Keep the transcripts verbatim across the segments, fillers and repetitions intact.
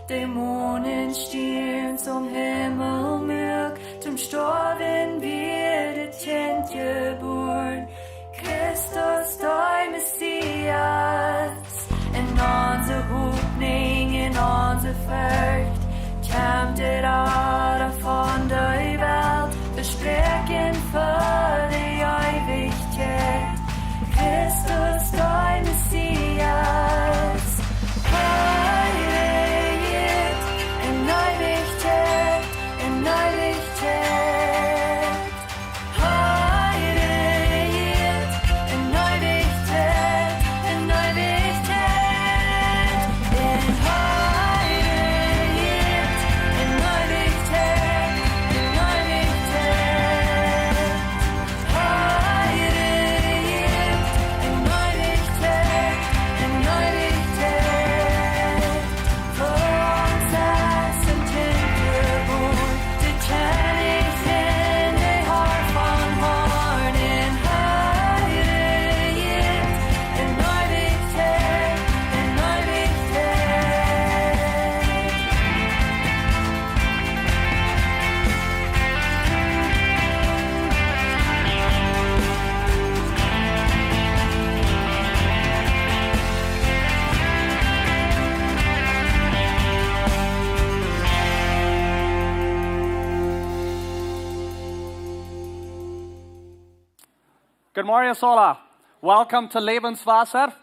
De Moon un Stierns aum Himmel muak, toom Stoawen wia daut Kjint jebuaren. Christus, de Messias, en onse Hopninj, en onse Forcht, kjemt de Rada von de Welt, vespräakjen fa de Eewichkjeit. Christus, de Messias, Heiligkjeit, en Eewichkjeit, en Eewichkjeit. Heiligkjeit, en Eewichkjeit, en Eewichkjeit. En Heiligkjeit, en Eewichkjeit, en Eewichkjeit. Heiligkjeit, en Eewichkjeit, en Eewichkjeit. Good morning, Sola. Welcome to Lebenswasser.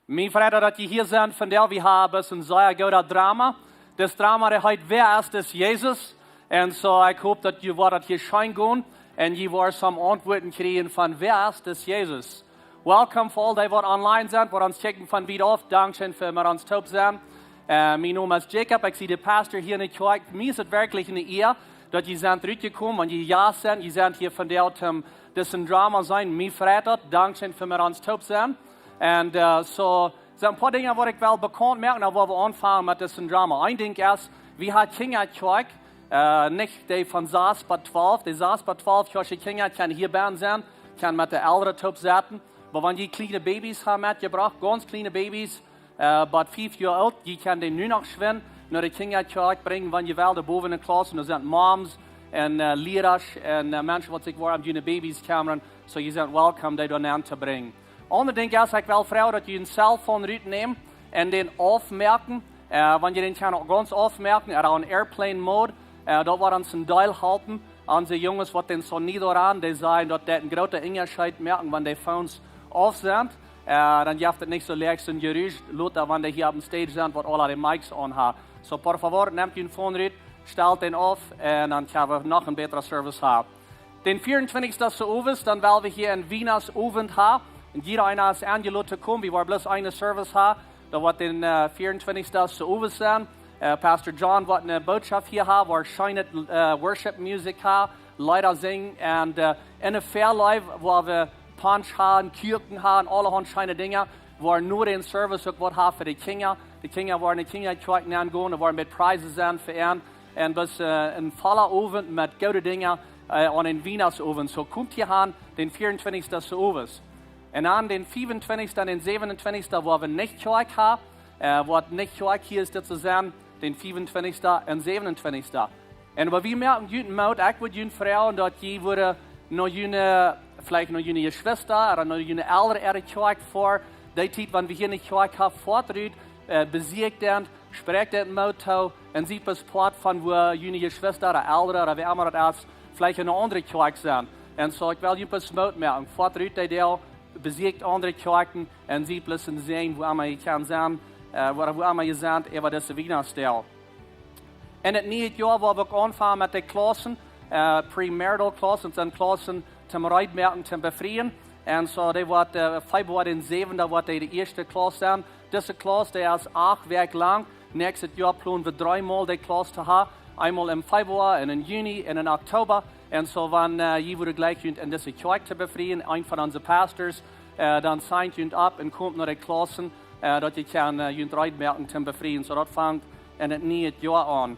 Mie freit daut jie hia sent vondoag. Wie haben een sea goodet Drama. Daut Drama, daut heet: Wäa es dis Jesus? Un soo, ekj hop daut jie woaren hia scheen gonen un jie woaren some Auntwuaten kjrieen von: Wäa es dis Jesus? Welcome fa aul dee waut online sent, waut ons kjikjen von wiet auf. Dankscheen fa met ons toop sennen. Äh, mien Nomen es Jacob, ekj sie de Pastor hia enne Kjoakj. Mie es et werkjlich eene Ea daut jie sent trigj jekomen un jie hia sent. Jie sent hia vondoag toom disen Drama seenen. Mie freit daut. Dankscheen fa met ons toop sennen. Un, äh, soo, sent een poa Dinja waut ekj well bekaunt moaken, dan woa wie aunfangen met disen Drama. Een Dinkj es, wie haben Kjinjakjoakj, äh, nich dee von sas bat twalf. Dee sas bat twalf Joa Kjinja kjennen hia bennen sennen, kjennen met de Elren toop setten. Oba wan jie kjliene Babys haben metjebrocht, gaunz kjliene Babys, äh, bat fief Joa oolt, jie kjennen dee nu noch schwind no de Kjinjakjoakj brinjen, wan jie wellen, doa bowen enne Klauss, doa sent Moms un, äh, Lierasch un, äh, Menschen waut sikj woaren om june Babys kjemmren, soo jie sent welcome, dee doa nenn to brinjen. Aundret Dinkj es, ekj well froagen daut jie een Cellphone rutnämen un dän aufmoaken. Äh, wan jie dän kjennen uk gaunz aufmoaken, ooda on airplane mode, äh, daut woat ons een Deel halpen. Onse Junges waut dän Sonido han, dee sajen daut daut een groota Unjascheet moakt, wan de Phones auf sent. Äh, dan jeft et nich soo leicht soon Jerusch lota, wan dee hia oppem stage sent, waut aula de Mics aun haben. Soo, por favor, nemt jun Phone rut, stalt dän auf un dan kjenn wie noch een bätren Service haben. Dän vieauntwintichsten soo owes, dan well wie hia een Wiehnachtsowent haben. Un jieda eena es enjelot to komen. Wie woaren bloos een Service haben. Daut woat dän, äh, vieauntwintichsten soo owes sennen. Äh, Pastor John woat eene Bootschoft hia haben, woat scheene, äh, Worship Music haben, Leeda sinjen un, äh, enne Fairlife, wua wie Punsch haben, Kuaken haben, aulahaunt scheene Dinja. Woaren no dän Service uk waut haben fa de Kjinja. De Kjinja woaren enne Kjinjakjoakj nengonen, woaren met Prizes sennen fa an. Un daut es, äh, een volla Owent met goode Dinja, äh, aun een Wiehnachtsowent. Soo, komt hia han, dän vieauntwintichsten soo owes. Un dan dän fiefuntwintichsten un dän säwenuntwintichsten, wua wie nich Kjoakj haben, äh, waut nich Kjoakj hia es, dit to sennen, dän fiefuntwintichsten un säwenuntwintichsten. Un oba wie moaken junt Moot, ekj wudd junt froagen daut jie wudden no june, veleicht no june Jeschwista ooda no june Elren äare Kjoakj fa dee Tiet, wan wie hia nich Kjoakj haben, foadut, äh, besieekjt dän, spräakjt dän Moot too un siet bloos Poat von wua june Jeschwista ooda Elren ooda wäa emma daut es, veleicht enne aundre Kjoakj sent. Un soo, ekj well junt bloos Moot moaken, foadut dee Deel, besieekjt aundre Kjoakjen un siet bloos een Säajen, wua emma jie kjennen sennen, äh, wua, wua emma jie sent, äwa dise Wienachtsdeel. En daut niee Joa woa wie uk aunfangen met de Klaussen, äh, premarital Klaussen, daut sent Klaussen toom reed moaken, toom befrieen. Un soo, dee woat, äh, Februar dän säwenden, woat dee de ieeschte Klauss sennen. Dise Klauss, dee es acht Wäakj lang. Näakjstet Joa plon wie dreemol dee Klauss to haben. Eemol em Februar un em Juni un em Oktoba. Un soo, wan, äh, jie wudden jlikj junt en dise Kjoakj to befrieen, een von onse Pastors, äh, dan signt junt opp un komt no de Klaussen, äh, daut jie kjennen, äh, junt reed moaken toom befrieen. Soo, daut fangt en daut niee Joa aun.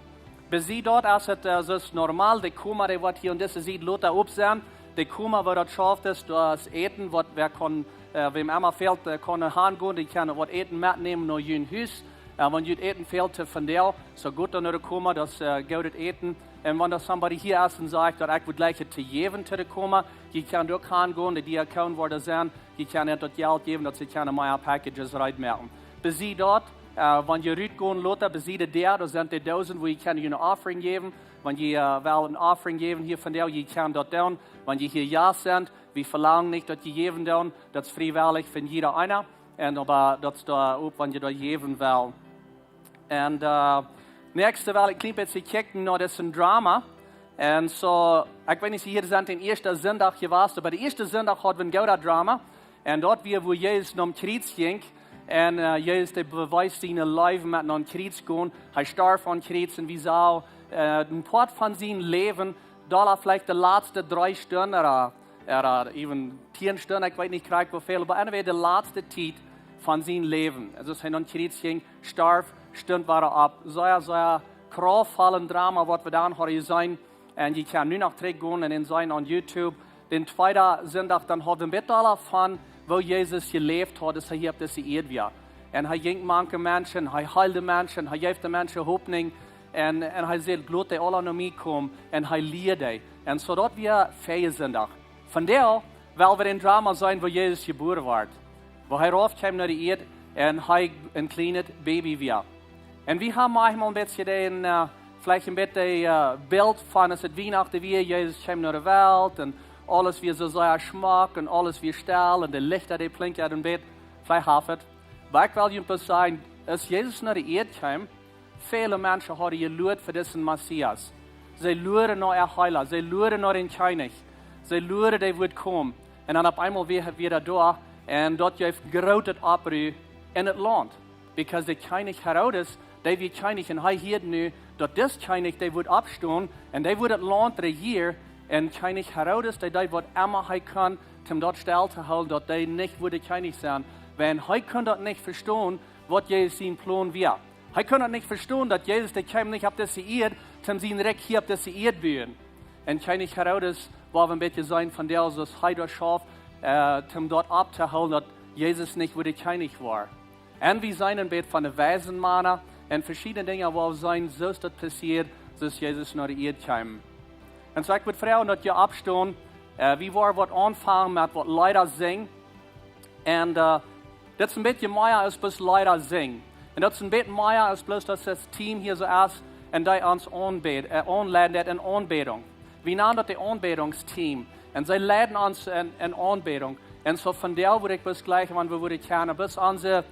Besied daut es et, äh, soo aus normal, de Koma, dee woat hia aun dise Sied lota op sennen. De Koma, wua daut schauft es, daut es Äten, waut wäa kaun, äh, wäm emma fält, äh, kaun hangonen, dee kaun waut Äten metnämen no jun Hus. Wan jie äten väl to vondoag, soo goot dan no de Koma, daut es goodet Äten. Un wan doa somebody hia es un sajcht daut ekj wudd jleichen to jäwen to de Koma, jie kjennen doa han gonen, de Diakonen woaren doa sennen, jie kjennen an daut Jelt jäwen, daut see kjennen mea packages reed moaken. Besie daut, wan jie rut gonen lota, besie de Däa, doa sent de Doosen wua jie kjennen june offering jäwen. Wan jie wellen een offering jäwen hia vondoag, jie kjennen daut doonen. Wan jie hia Jast sent, wie velangen nich daut jie jäwen doonen, daut es friewellich von jieda eena. Un oba daut es doa uk wan jie doa jäwen wellen. Un näakjste well ekj een kjlien bät kjikjen no disen Drama. Un soo, ekj weet nich aus jie hia sent dän ieeschten Sindach jewast, oba dän ieeschten Sindach haud wie een goodet Drama. Un daut wia wua Jesus nom Kjriez jinkj. Un Jesus dee bewiest siene Leew met nom Kjriez gonen. Hee storf aum Kjriez un wie sagen, een Poat von sien Läwen, dolla veleicht de latste dree Stunden, ooda even tieen Stunden, ekj weet nich krakjt woo väl, oba anyway de latste Tiet von sien Läwen. Aus hee nom Kjriez jinkj, storf, stunt wada opp. Sea, sea kraftvollet Drama waut wie dan hauden jeseenen. Un jie kjennen nu noch trigj gonen un seenen aun YouTube. Dän tweeden Sindach dan haud wie een bät dolla von woo Jesus jeläft haud aus hee hia opp dise Ieed wia. Un hee jinkj mank de Menschen, hee heeld de Menschen, hee jeef de Menschen Hopninj. Un hee säd: Lot dee aula no mie komen. Un hee lieed dee. Un soo daut wia väajen Sindach. Vondoag well wie dän Drama seenen wua Jesus jebuaren wort, wua hee rauf kjeem no de Ieed un hee een kjlienet Baby wia. Un wie haben maunchmol een bät dän, veleicht een bät daut Bilt von aus et Wienachten wia, Jesus kjeem no de Welt un aules wia soo sea schmock un aules wia stell un de Lichta dee plinkjten een bät. Veleicht haft et, oba ekj well junt bloos sajen, aus Jesus no de Ieed kjeem, väle Menschen hauden jeluat fa disen Messias. See luaden no äa Heela, see luaden no dän Kjennich, see luaden dee wudd komen. Un dan opp eenmol wia hee wada doa. Un daut jeef grootet Oppru en daut Launt. Because de Kjennich Herodes, dee wia Kjennich un hee hieed nu daut dis Kjennich dee wudd oppstonen un dee wudd daut Launt rejieren. Un Kjennich Herodes dee deed waut emma hee kunn toom daut stell to hoolen daut dee nich wudd Kjennich sennen. Wiels hee kunn daut nich vestonen waut Jesus sien Plon wia. Hee kunn daut nich vestonen daut Jesus dee kjeem nich opp dise Ieed toom sien Rikj hia opp dise Ieed buen. Un Kjennich Herodes, woa wie een bät seenen vondoag soo aus hee daut schauft toom daut opptohoolen daut Jesus nich wudd Kjennich woaren. Un wie seenen een bät von de weisen Mana un veschiedne Dinja woa wie seenen soo aus daut passieed, soo aus Jesus no de Ieed kjeem. Un soo ekj wudd froagen daut jie oppstonen. Wie woaren waut aunfangen met waut Leeda sinjen. Un dit es een bät mea aus bloos Leeda sinjen. Un daut es een bät mea aus bloos daut daut Team hia soo es un dee ons aunleiden deit en Aunbädunk. Wie nanen daut de Aunbädungsteam. Un see leiden ons en Aunbädunk. Un soo vondoag wudd ekj bloos jleichen wan wie wudden kjennen bloos onse,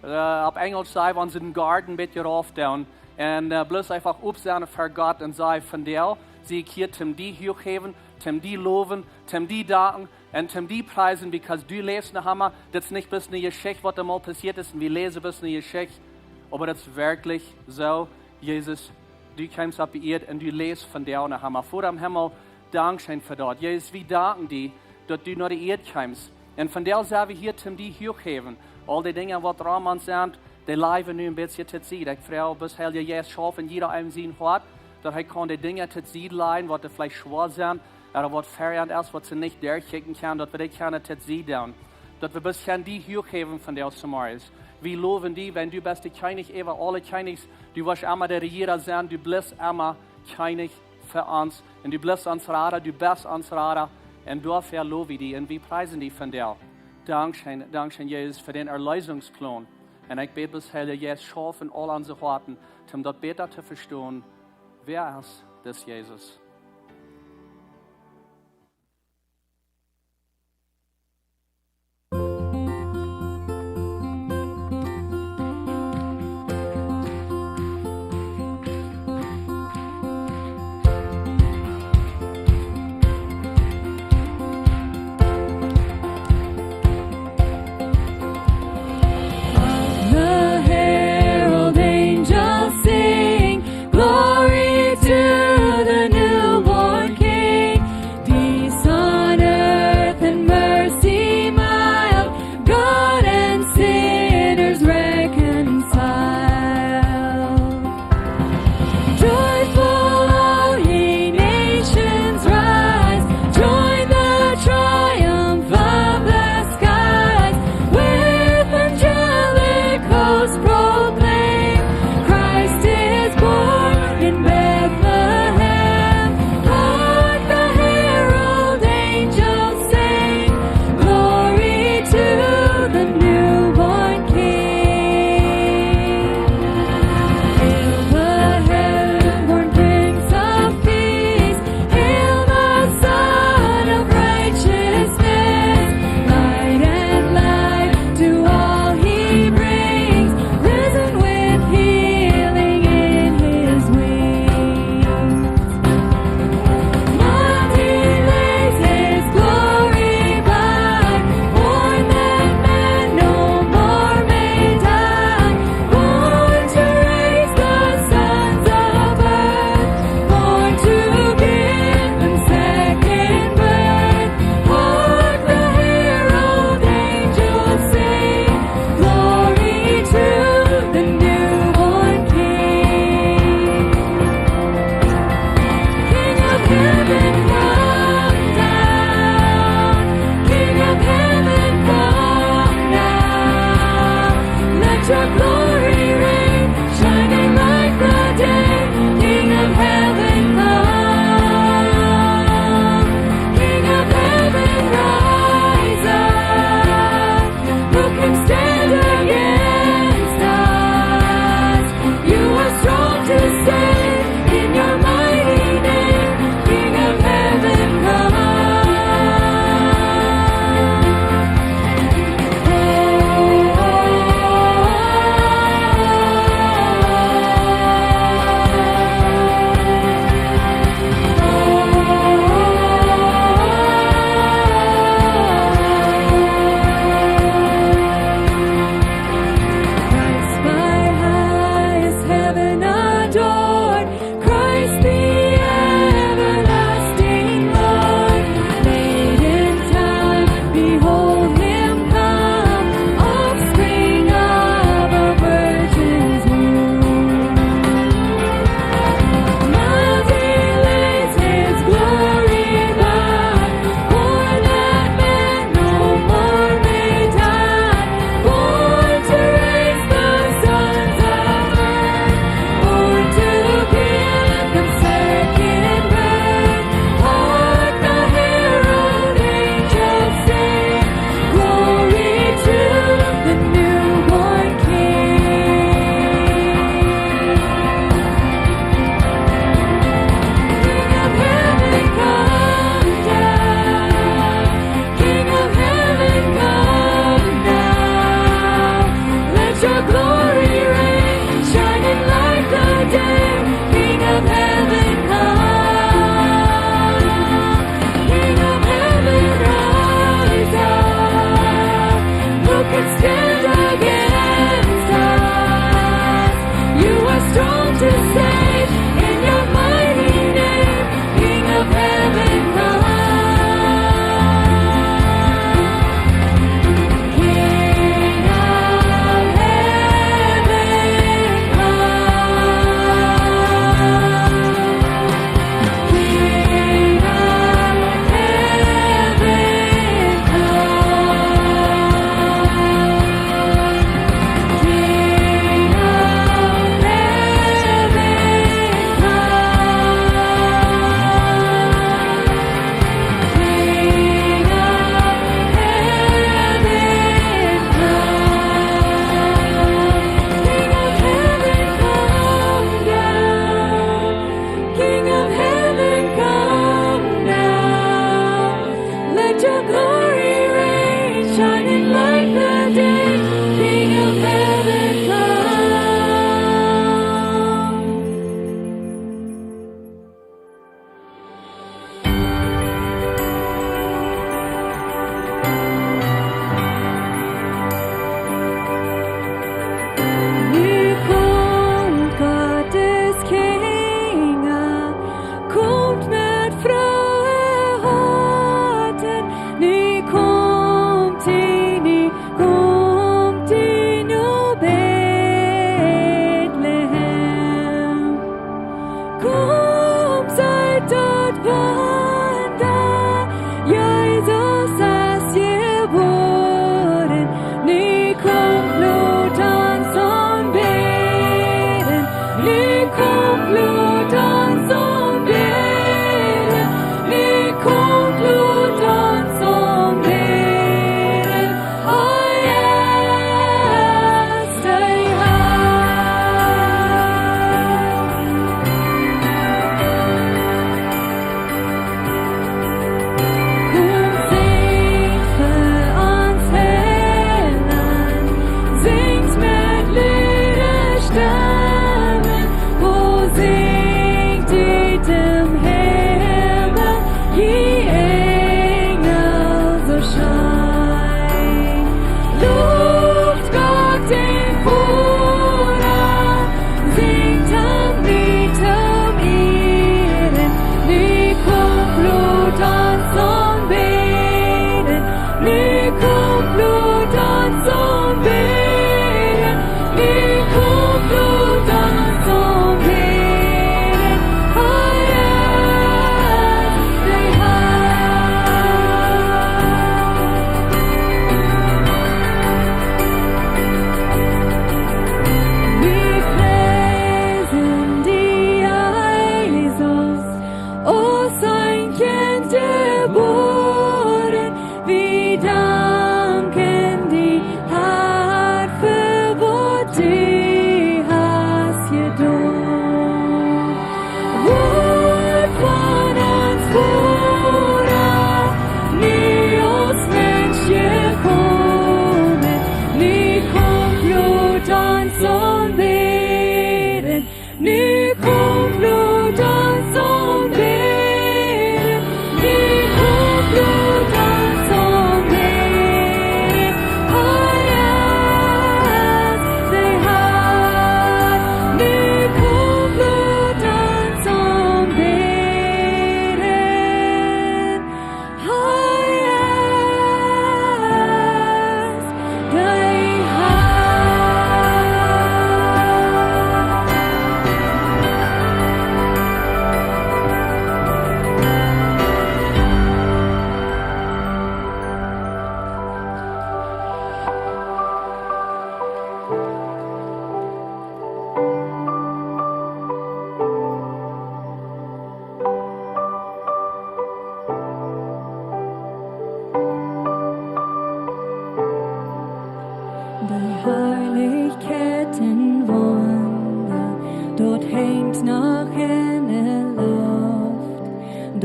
opp Enjelsch saj wie, onsen guard een bät rauf doonen. Un bloos eefach op sennen fa Gott un sajen: Vondoag sie ekj hia toom die huach häwen, toom die lowen, toom die danken un toom die preisen, because du läfst noch emma. Dit es nich bloos ne Jeschicht waut emol passieet es un wie läsen bloos ne Jeschicht. Oba daut es werkjlich soo. Jesus, du kjeemst opp de Ieed un du läfst vondoag noch emma. Voda em Himmel, dankscheen fa daut. Jesus, wie danken die daut du no de Ieed kjeemst. Un vondoag sent wie hia toom die huach häwen. Aul de Dinja waut rom ons sent, dee lajen wie nu een bät to Sied. Ekj froag bloos, Heilja Jeist, schauft en jieda eenem sien Hoat, daut hee kaun de Dinja to Sied lajen waut veleicht schwoa sent, ooda waut verjäft es, waut see nich derchkjikjen kjennen, daut wie dee kjennen to Sied doonen. Daut wie bloos kjennen die huach häwen vondoag zemorjes. Wie lowen die, wiels du best de Kjennich äwa aule Kjennichs. Du woascht emma de Rejieera sennen, du blifst emma Kjennich fa ons. Un du blifst ons Rada, du best ons Rada. Un doafäa low wie die un wie preisen die vondoag. Dankscheen, dankscheen Jesus fa dän Erleesungsplon. Un ekj bäd bloos, Heilja Jeist, schauft en aul onse Hoaten, toom daut bäta to vestonen, wäa es dis Jesus. The herald angels sing, "Glory to the new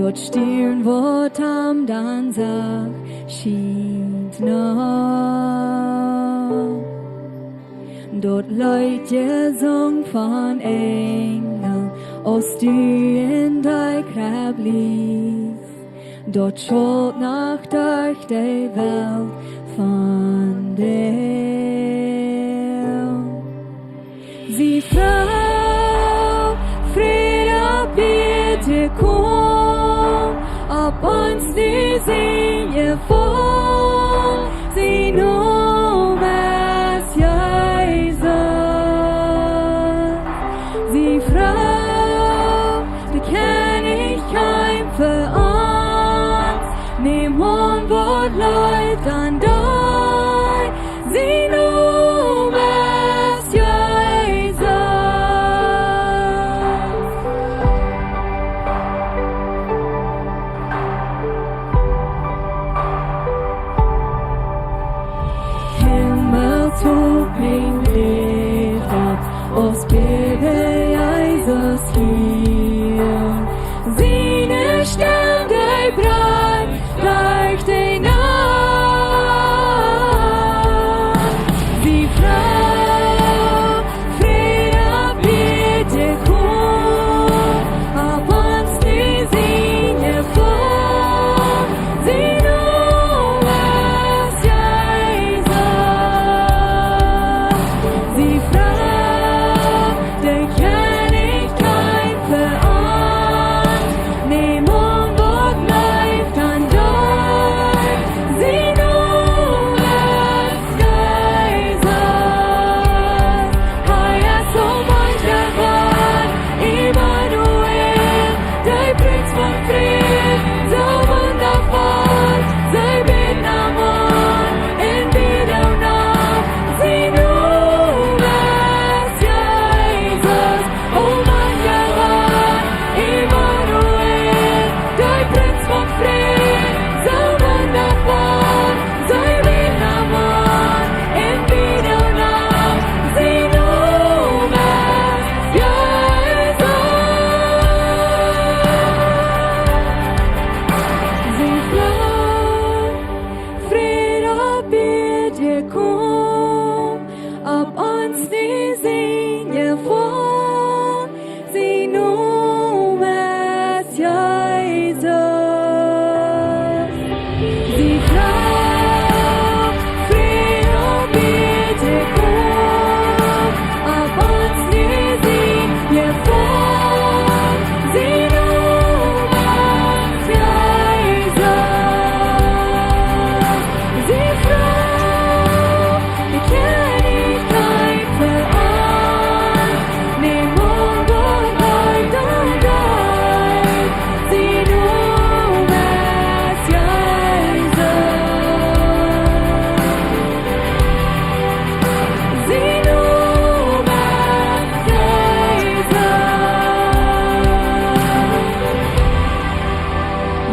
Daut Stiern, waut aum Dach schient noch. Daut Leet jesungen von Enjel, aus du en de Kjrebb lichst. Daut schault noch derch de Welt von Deel. Sie froo, Fräd opp Ieed, komm, opp ons nu sien Jefaulen. Sien Nomen es Jesus. Sie froo, de Kjennich kjeem fa ons. Näm aun waut leeft aun die. Sien Nomen es Jesus. Himmel toob mien Läwen, aus bäwd Jesus hia. Siene Stemm, dee breit derch de Nacht. Sie froo, Fräd opp Ieed, komm, opp ons nu sien Jefaulen. Sien Nomen es Jesus. Sie froo, de Kjennich kjeem fa ons. Näm aun waut leeft aun die. Sien Nomen es Jesus. Hee es Emmanuel, Immanuel, de Prinz von Fräd, soo wundaboa, soo bäden am aun, un bäden am no. Sien Nomen es Jesus, Emmanuel, Immanuel, de Prinz von Fräd, soo wundaboa, soo bäden am aun, un bäden am no. Sien Nomen es Jesus. Sie froo, Fräd opp Ieed, komm, opp ons nu sien Jefaulen. Sien Nomen es Jesus. Sie froo, Fräd opp Ieed, komm, opp ons nu sien Jefaulen. Sien Nomen es Jesus. Sie froo, de Kjennich kjeem fa ons. Näm aun waut leeft aun die. Sien Nomen es Jesus. Sien Nomen es Jesus.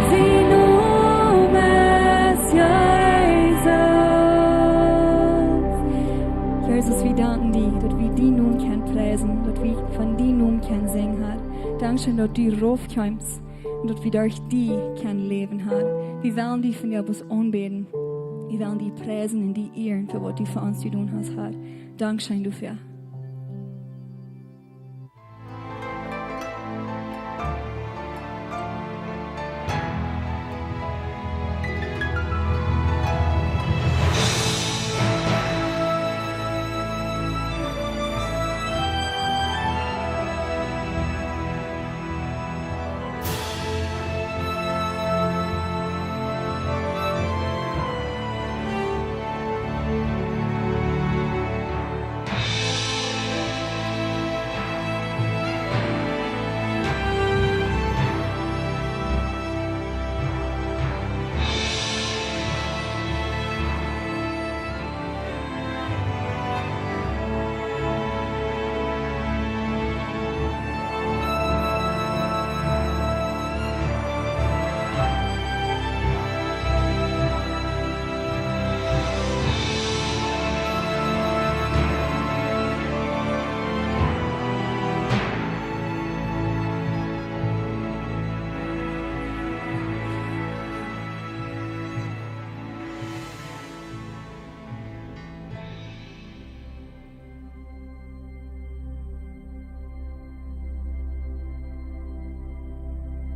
Sien Nomen es Jesus. Jesus, wie danken die, daut wie dien Nomen kjennen priesen, daut wie von dien Nomen kjennen sinjen, Herr. Dankscheen, daut du rauf kjeemst un daut wie derch die kjennen läwen, Herr. Wie wellen die von die bloos aunbäden. Wie wellen die priesen un die ieren fa waut du fa ons jedonen hast, Herr. Dankscheen doafäa.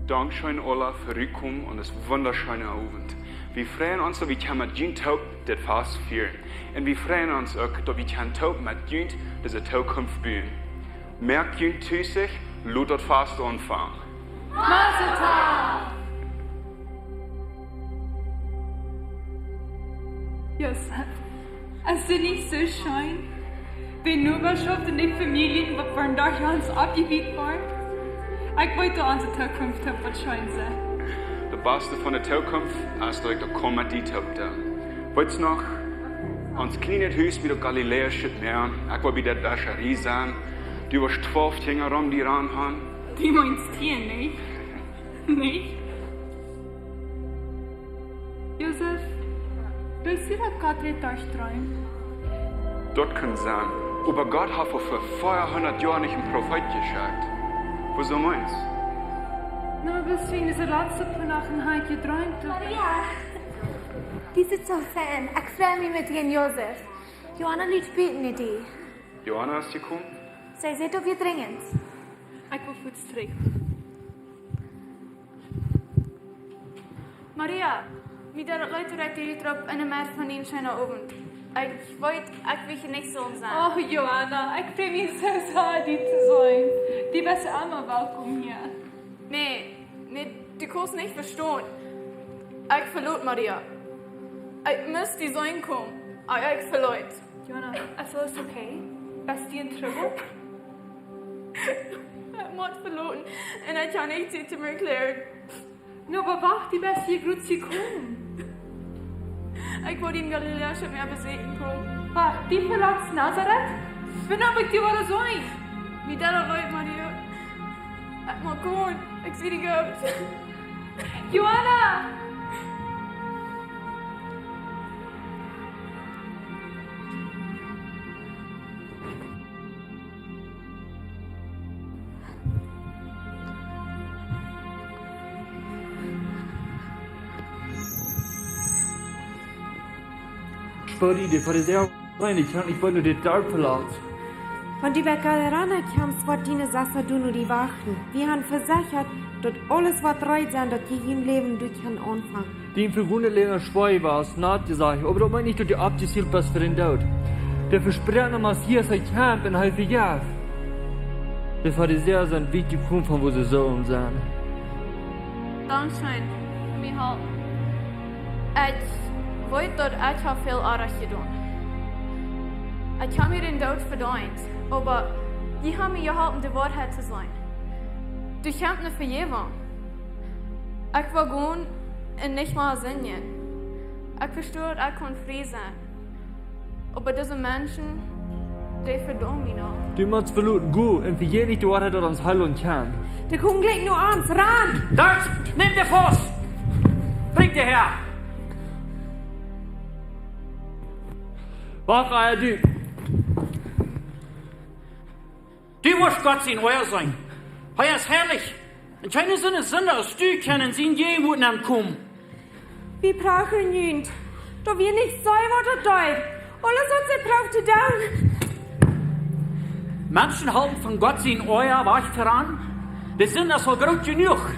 Dankscheen aula fa äa Komen aun disen wundascheenen Owent. Wie freien ons, daut wie kjennen met junt toop dit Fast fieren. Un wie freien ons uk, daut wie kjennen toop met junt dise Tookunft buen. Moakt junt tus, lot daut Fast aunfangen. Mazel tov! Josef, es daut nich soo scheen? De Nobaschoft un de Famielje, waut vondoag aun ons oppjewieet woaren. Ekj weet, daut onse Tookunft woat scheen sennen. Daut baste von de Tookunft es, daut ekj daut kaun met die toop doonen. Weetst noch, ons kjlienet Hus bie de Galiläa Stroot, ekj woa bie de Wäscherie sennen. Du woascht twalf Kjinja rom die rom han. Du meenst hia nich? Nich? Josef, denkjst du, daut Gott rät derch Dreem? Daut kaun sennen. Oba Gott haft aul ver veahundat Joa nich eenen Profeet jeschekjt. Wuarom meenst? Na, bloos wäajen dise latste poa Nachten hab ekj jedreemt. Maria! Dise Zofan, ekj frei mie met die un Josef. Johanna liet bäden no die. Johanna es jekomen? See säd, daut wia drinjent. Ekj well fuaz trigj. Maria, mie deed daut leet, daut ekj die trob enne Med von dän scheenen Owent. Ekj weet, ekj wull hia nich sellen sennen. Oh, Johanna, ekj frei mie soo sea, die to seenen. Du best emma welkom hia. Nä, nä, du kaust nich vestonen. Ekj veloot Maria. Ekj must die seenen komen. Ekj, ekj veloot. Johanna, es aules okay? Best du en Trubbel? Ekj mott veloten. Un ekj kaun nich Tiet to mie kjläaren. Nu, oba wacht, du best hia jrod jekomen. Ekj wull die en Galiläa nich mea beseakjen komen. Wacht, du velotst Nazaret? Wan hab ekj die wada jeseenen? Mie deed daut leet, Maria. Ekj mott gonen. Ekj sie die goot. Johanna! Spott die, de Farisäa. Nein, ekj kaun nich, wan du dit doa velootst. Wan du bie Galiläa kjemst, woat diene Sesta doa no die wachten. Wie haben vesechat, daut aules woat reed sennen, daut du dien Läwen doa kaust aunfangen. Dien Vegonen Läwen schwoa wia, hast du jesajcht, oba daut meent nich, daut du aufjesielt best fa dän Doot. De vesproakne Messias, hee kjemt un hee vejeft. De Farisäa sent wiet jekomen von wua see sullen sennen. Dankscheen fa mie halpen. Ekj weet, daut ekj hab väl Oajet jedonen. Ekj hab mie dän Doot vedeent, oba jie haben mie jeholpen, de Woarheit to sajen. Doa kjemt eene Vejäwunk. Ekj well gonen un nich mea sindjen. Ekj vestonen, ekj kaun frie sennen. Oba dise Menschen, dee vedaumen mie noch. Du motst veloten, go un vejät nich de Woarheit, daut ons Heilaunt kjemt. Dee komen jlikj no ons, ran! Doa, nämt dee faust! Brinjt dee häa! Wacht, äh, du. Du woascht Gott sien Oaja sennen. Hee es heilich. Un kjeene soone Sinda aus du kaun en siene Jäajenwoat komen. Wie brucken junt. Daut wie nich seenen, waut daut deit. Aules, waut see proowen to doonen. Menschen halpen von Gott sien Oaja wajch to rannen. De Sind es aul groot jenuach.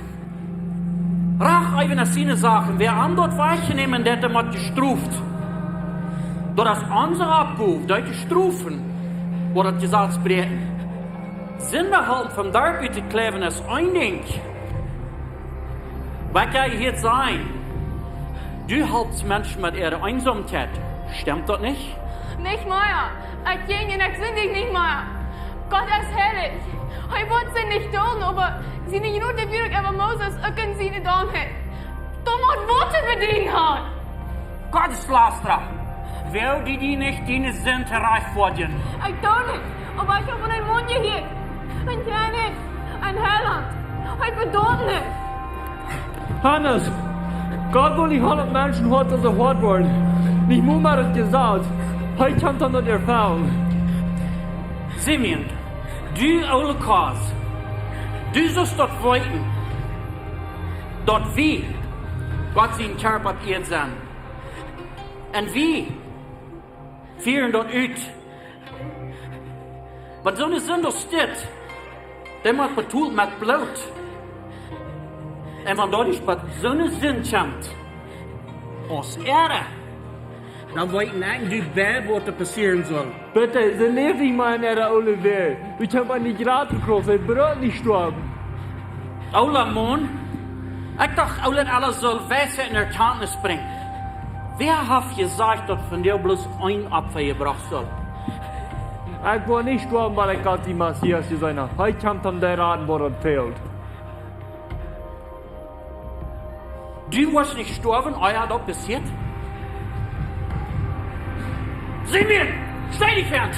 Rach äwen es siene Sach. Wäa am daut wajchnämen deit, dee woat jestroft. Daut es onse Oppgow, dee to strofen, waut daut Jesaz bräakjen. Sinda halpen vom Darp utkjleewen es een Dinkj. Waut jie hia seenen, du halpst Menschen met äare Eensamkjeit. Stemt daut nich? Nich mea. Ekj jinj un ekj sindich nich mea. Gott es heilich. Hee woat sikj nich dulden, oba siene Jnod wia uk äwa Moses, uk en siene Dommheit. Doa mott Wota bie die han. Gotteslastara, well die die nich diene Sind rajchtfoadjen? Ekj doo nich, oba ekj hab von een Maun jehieet. Een Kjennich, een Heilaunt. Hee vedaumt nich. Hannes, Gott well nich haben, daut Menschen hoat soo hoat woaren. Nich mol met daut Jesaz. Hee kaun dan daut erfellen. Simeon, du oole Kauz, du sust daut weeten, daut wie Gott sien Kjarpa hia sent. Un wie fieren daut ut. Waut soone Sind aus dit, dee mott betolt met Bloot. Un wan doa nich bat soone Sind kjemt, aus äare, dan weet ekj nich, waut doa passieren saul. Bitte, see läft nich mea en äare oole Welt. Wie kjennen nich jrod trigj, see brukt nich stoawen. Oola Maun, ekj docht, oola Ella sull Weisheit un Erkjantnis brinjen. Wäa haft jesajcht, daut von dee bloos een Opfa jebrocht saul? Ekj woa nich stoawen, bat ekj Gott, dän Messias, jeseenen hab. Hee kjemt om dee raden, waut daut fält. Du woascht nich stoawen, ea daut passieet? Simeon, stell die fern!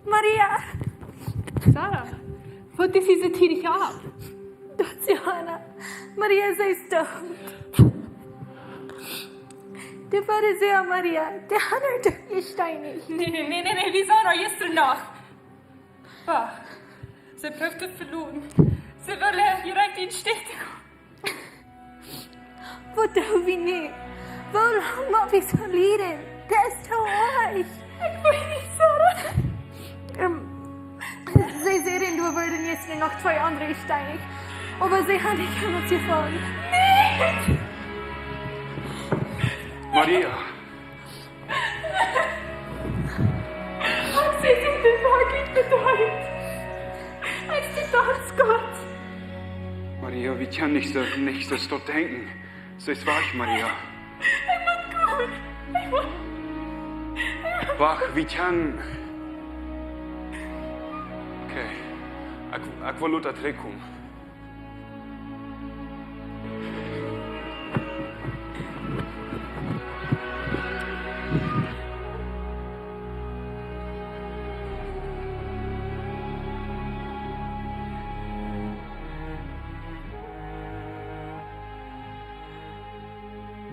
Maria! Sarah, waut es dise Tiet hia? Daut es Johanna. Maria, see es doot. De Farisäa, Maria, dee haben äa doch jesteenicht. Nä, nä, nä, nä, nä, wie sajen daut jistren noch. Wach, see proowt to veloten. See well äa jerajcht en Stich komen. Waut doo wie nu? Woo lang mott wie soo lieden? Daut es too oajch. Ekj weet nich, Sarah. Ähm, see säden, doa worden jistren noch twee aundre jesteenicht. Oba see haben nich aun ons jefungen. Nä! Maria. Ekj sie de Woarheit bedreit. Ekj sie dankboa. Maria, wie kjennen nich soo, nich soo stoakj denkjen. See es wajch, Maria. Ekj mott gonen. Ekj mott. Wach, wie kjennen. Okay. Ekj, ekj well lota trigj komen.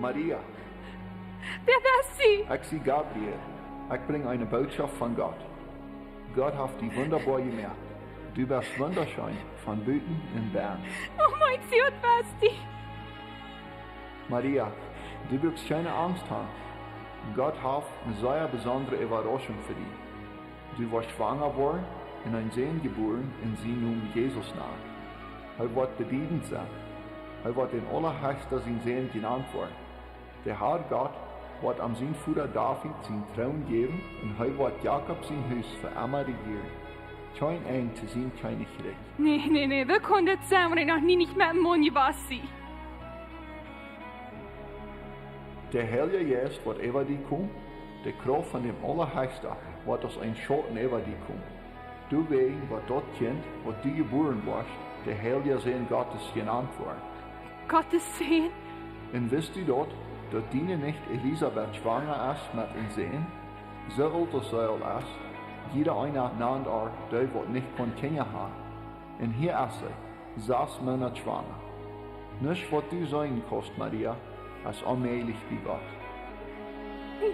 Maria. Wäa best du? Ekj sie Gabriel. Ekj brinj eene Norecht von Gott. Gott haft die wundaboa jemoakt. Du best wundascheen, von buten un bennen. Oh, mien Gott, wäa best du? Maria, du brukst kjeene Angst haben. Gott haft eene sea besondre Äwaraschunk fa die. Du woascht schwanga woaren un eenen Sän jebuaren un sien Nomen Jesus nanen. Hee woat bediedent sennen. Hee woat dän Aulahechsta sien Sän jenant woaren. De Herr Gott woat am sien Voda David sienen Troon jäwen un hee woat Jakob sien Hus fa emma rejieren. Kjeen Enj to sien Kjennichrikj. Nä, nä, nä, woo kaun daut sennen, wan ekj noch nie nich met eenen Maun jewast sie? De Heilja Jeist woat äwa die komen, de Krauft von däm Aulahechsta woat aus een Schauten äwa die komen. Doawäajen woat daut Kjint, waut du jebuaren woascht, de heilja Sän Gottes jenant woaren. Gottes Sän? Un wist du daut, daut diene Nicht Elisabet schwanga es met eenen Sän? Soo oolt aus see aul es, jieda eena nant äa, dee waut nich kaun Kjinja haben. Un hia es see, sas Moonat schwanga. Nuscht waut du seenen kaust, Maria, es onmäajlich bie Gott.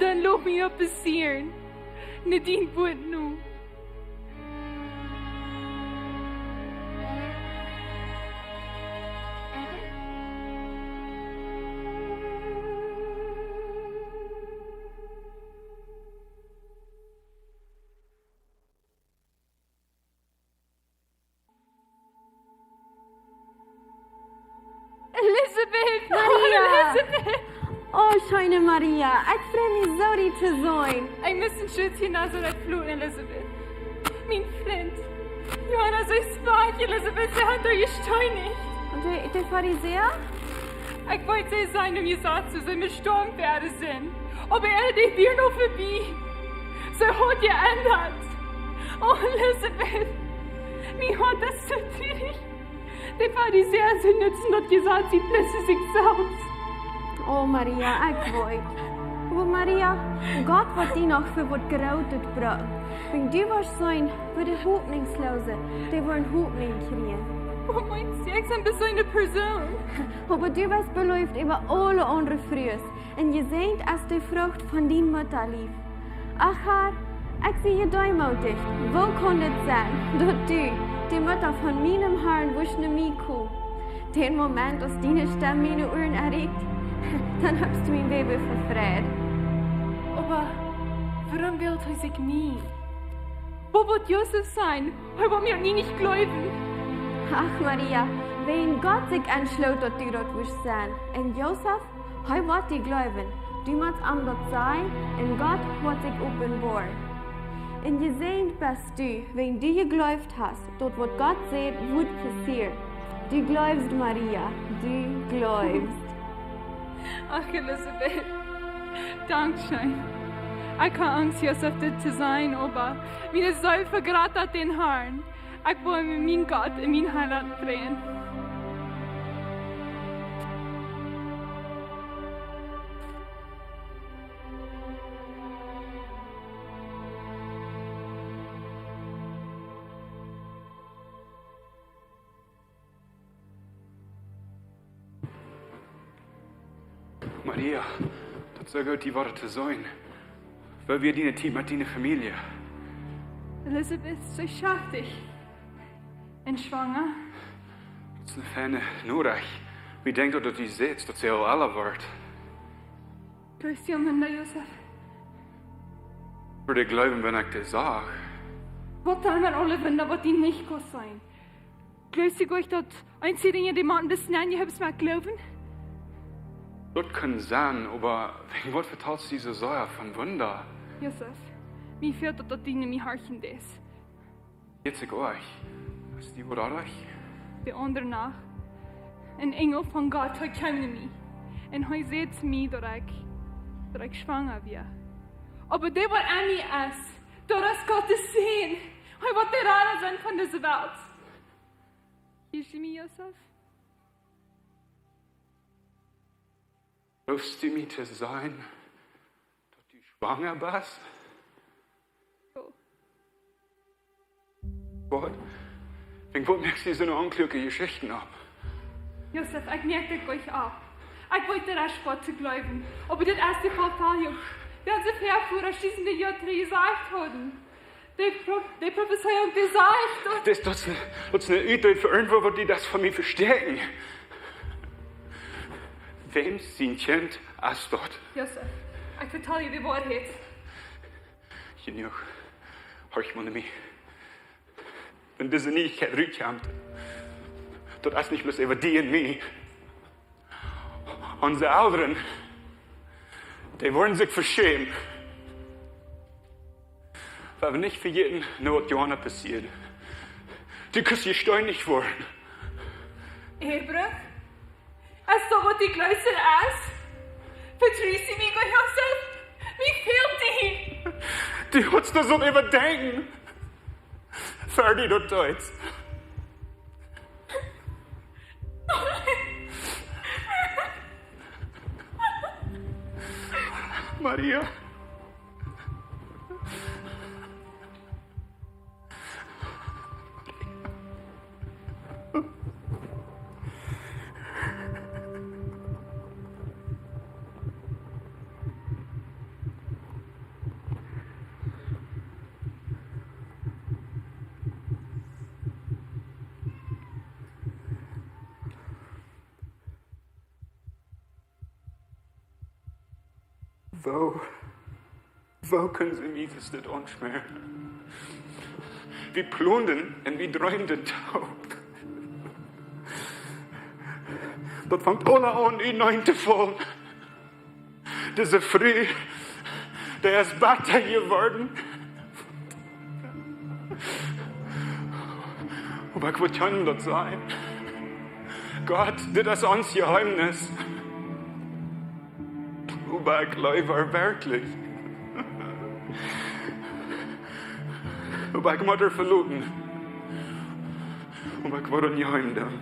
Dan lot mie daut passieren. Nä, dien Wuat nu. Elisabet! Maria! Oh, Elisabet! Oh, scheene Maria, ekj frei mie soo, die to seenen. Ekj must en Schutz hia no soo daut Flut, Elisabet. Mien Frint, Johanna, see es wajch, Elisabet, see haft die jesteenicht. Un de, de Farisäa? Ekj weet, see sent om jesat, see sent jestorwen, wea see sent. Oba äa Dach wia noch vebie. See haft jeendat. Oh, Elisabet, mien Hoat es soo trurich. De Farisäa, see nutzen daut Jesaz ut bloos fa sikj selfst. O Maria, ekj weet. Oba Maria, Gott woat die noch fa waut Grootet brucken. Wan du woascht seenen, woo de Hopninjsloose, dee woaren Hopninj kjrieen. Waut meenst du? Ekj sie bloos eene Persoon. Oba du best beleeft äwa aule aundre Frues. Un jesäajent es de Frucht von dien Muttalief. Ach Herr, ekj sie jedeemootijcht. Woo kaun et sennen, daut du, de Mutta von mienem Herrn, wurscht no mie komen? Dän Moment, aus diene Stemm miene Uaren erreicht, dan hast du mien Baby befriet. Oba wuarom wält hee sikj mie? Waut woat Josef sajen? Hee woat mie nie nich jleewen. Ach Maria, wan Gott sikj entschloot, daut du daut wurscht sennen. Un Josef, hee woat die jleewen. Du motst am daut sajen, un Gott woat sikj openboaren. Un jesäajent best du, wan du jejleeft hast, daut waut Gott sajcht, woat passieren. Du jleefst, Maria, du jleefst. Ach, Elisabeth, dankscheen. Ekj haud Angst, Josef, dit to sajen, oba miene Seel vejrod dän Herrn. Ekj well mien Gott un mien Heilaunt priesen. Maria, daut es soo goot, die wada to seenen. Woo wia diene Tiet met diene Famielje? Elisabeth, see es schaftich. Un schwanga. Daut es eene feine Norecht. Wie denkjst du, daut du sajchst, daut see aul ella woat? Jleefst du aun Wunda, Josef? Wudd ekj jleewen, wan ekj daut sach. Waut dan met aule Wunda, waut du nich kaust seenen? Jleefst du goanich, daut eent von de Dinja, dee motten, daut es nich, du hast mau jleewen? Daut kaun sennen, oba wäajen waut vetalst du soo sea von Wunda? Josef, mie fält daut, daut du no mie horchen deist. Jeit et die goot? Es die waut oajch? De aundre Nacht, een Enjel von Gott, hee kjeem no mie. Un hee säd to mie, daut ekj, daut ekj schwanga wia. Oba dee, waut aun mie es, daut es Gott sien Sän. Hee woat de Rada sennen von dise Welt. Hieescht du mie, Josef? Jleefst du mie to sajen, daut du schwanga best? Jo. Waut? Wäajen waut moakst du soone onkloake Jeschichten opp? Josef, ekj moak daut nich opp. Ekj weet, daut es schwoa to jleewen. Oba dit es de Verfolgung, dee onse Väavodasch dusende Joa trigj jesajcht hauden. De Pro-, de Profezeiunk, dee sajcht daut. Daut, daut es eene, daut es eene Uträd fa irjentwäa, waut dee daut von mie vestäakjen. Wäm sien Kjint es daut? Josef, ekj vetal die de Woarheit. Jenuach. Horch mol no mie. Wan dise Nieichkjeit rutkjemt, daut es nich bloos äwa die un mie. Onse Elren, dee woaren sikj veschämen. Wie haben nich vejäten, no waut Johanna passieed. Du kaust je steenich woaren. Ehebruch? Es daut waut du jleefst, es? Vetrust du mie, Josef? Mie fält die. Du hast daut soo äwadenkjen. Ferdi, daut deed. Maria. Woo, woo kjennen see mie dit aunschmäaren? Wie plonten un wie dreemden toop. Daut fangt aula aun, unjarein to faulen. Dise Fru, dee es bäta jeworden. Oba ekj wull junt daut sajen. Gott, dit es ons Jeheemnis. Oba ekj leew äa werkjlich. Oba ekj mott äa veloten. Oba ekj wull daut nich han doonen.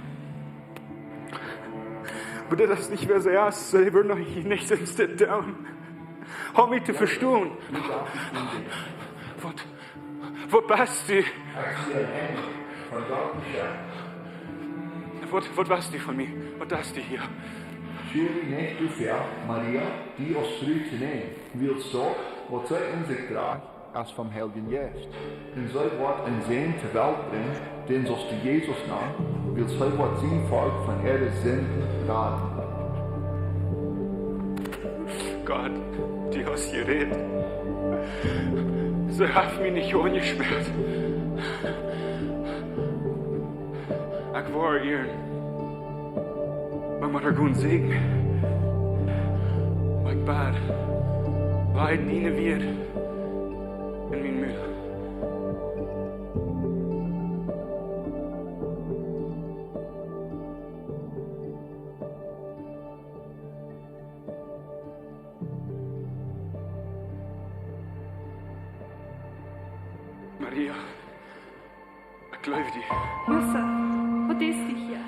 Oba dit es nich wäa see es, see wurden noch nich soo dit doonen. Hab mie to vestonen. Waut, waut best du? Waut, waut best du von mie? Waut best du hia? Schiäm die nich doafäa, Maria, die aus Fru to nämen, wiels daut, waut see en sikj drajcht, es vom Heiljen Jeist. Un see woat eenen Sän to Welt brinjen, dän saust du Jesus nanen, wiels hee woat sien Volkj von äare Sinden raden. Gott, du hast jerät. See haft mie nich aunjeschmäat. Ekj woa ieren. Oba ekj mott gonen säajnen. Oba ekj bäd, leid diene Wieed en mien Mul. Maria, ekj jleew die. Josef, waut deist du hia?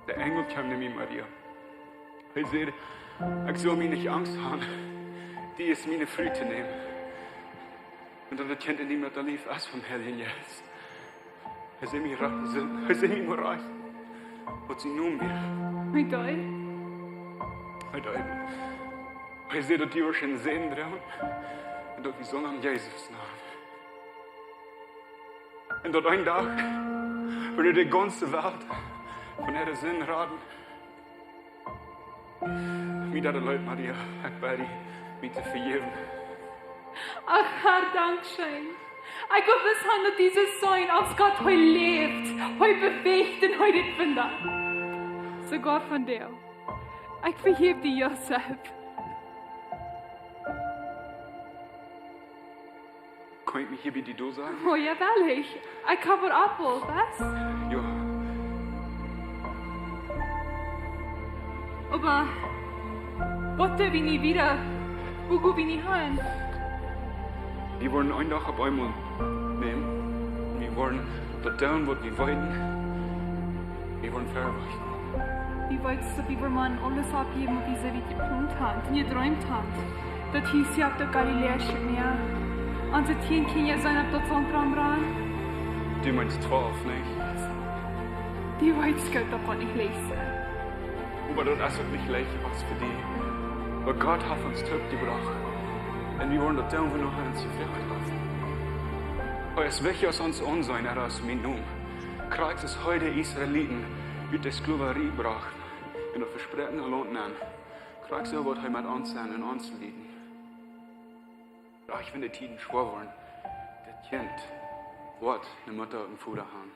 De Enjel kjeem no mie, Maria. Hee säd, ekj sull mie nich Angst haben. Die es miene Fru to nämen. Un daut daut Kjint en die met de Leew es vom Heiljen Jeist. Hee säd mie rajcht, hee säd mie mau rajcht, waut sien Nomen wia. Wie doll? Hee deed. Hee säd, daut du woascht eenen Sän droagen. Un daut wie sullen am Jesus nanen. Un daut een Dach wudd de gaunze Welt von äare Sinden raden. Mie daut leet, Maria, ekj bäd die, mie to vejäwen. Ach, Herr, dankscheen. Ekj well wist haben, daut dise Sän aus Gott, hee läft, hee bewäacht un hee deit Wunda. Soogoa von die. Ekj vejeff die, Josef. Kaun ekj mie hia bie die dol sajen? Oh, jo, well ekj. Ekj hab waut Auto, waut? Jo. Oba waut doo wie nu wieda? Wua go wie nu han? Wie woaren een Dach opp eemol nämen. Wie woaren daut doonen, waut wie weeten. Wie woaren vewachten. Wie weetst, daut wie woaren aules aufjäwen, waut wie soo wiet jeplont haben un jedreemt haben. Daut Hus hia opp daut Galiläische Mäa. Onse tieen Kjinja sent opp daut Sand romrannen. Du meenst twalf, nä? Du weetst goot, daut woat nich leicht sennen. Oba daut es uk nich leicht aus fa die. Oba Gott haft ons toopjebrocht. Un wie woaren daut doonen, wua noch eent ons jefroacht haft. Hee es wichtja aus ons Aunseenen, aus mien Nomen. Krakjt soo aus hee de Israeliten ut de Sklowarie brocht en daut vespräakjene Launt nenn. Krakjt soo woat hee met ons sennen un ons lieden. Uk wan de Tieden schwoa woaren, daut Kjint woat eene Mutta un Voda haben.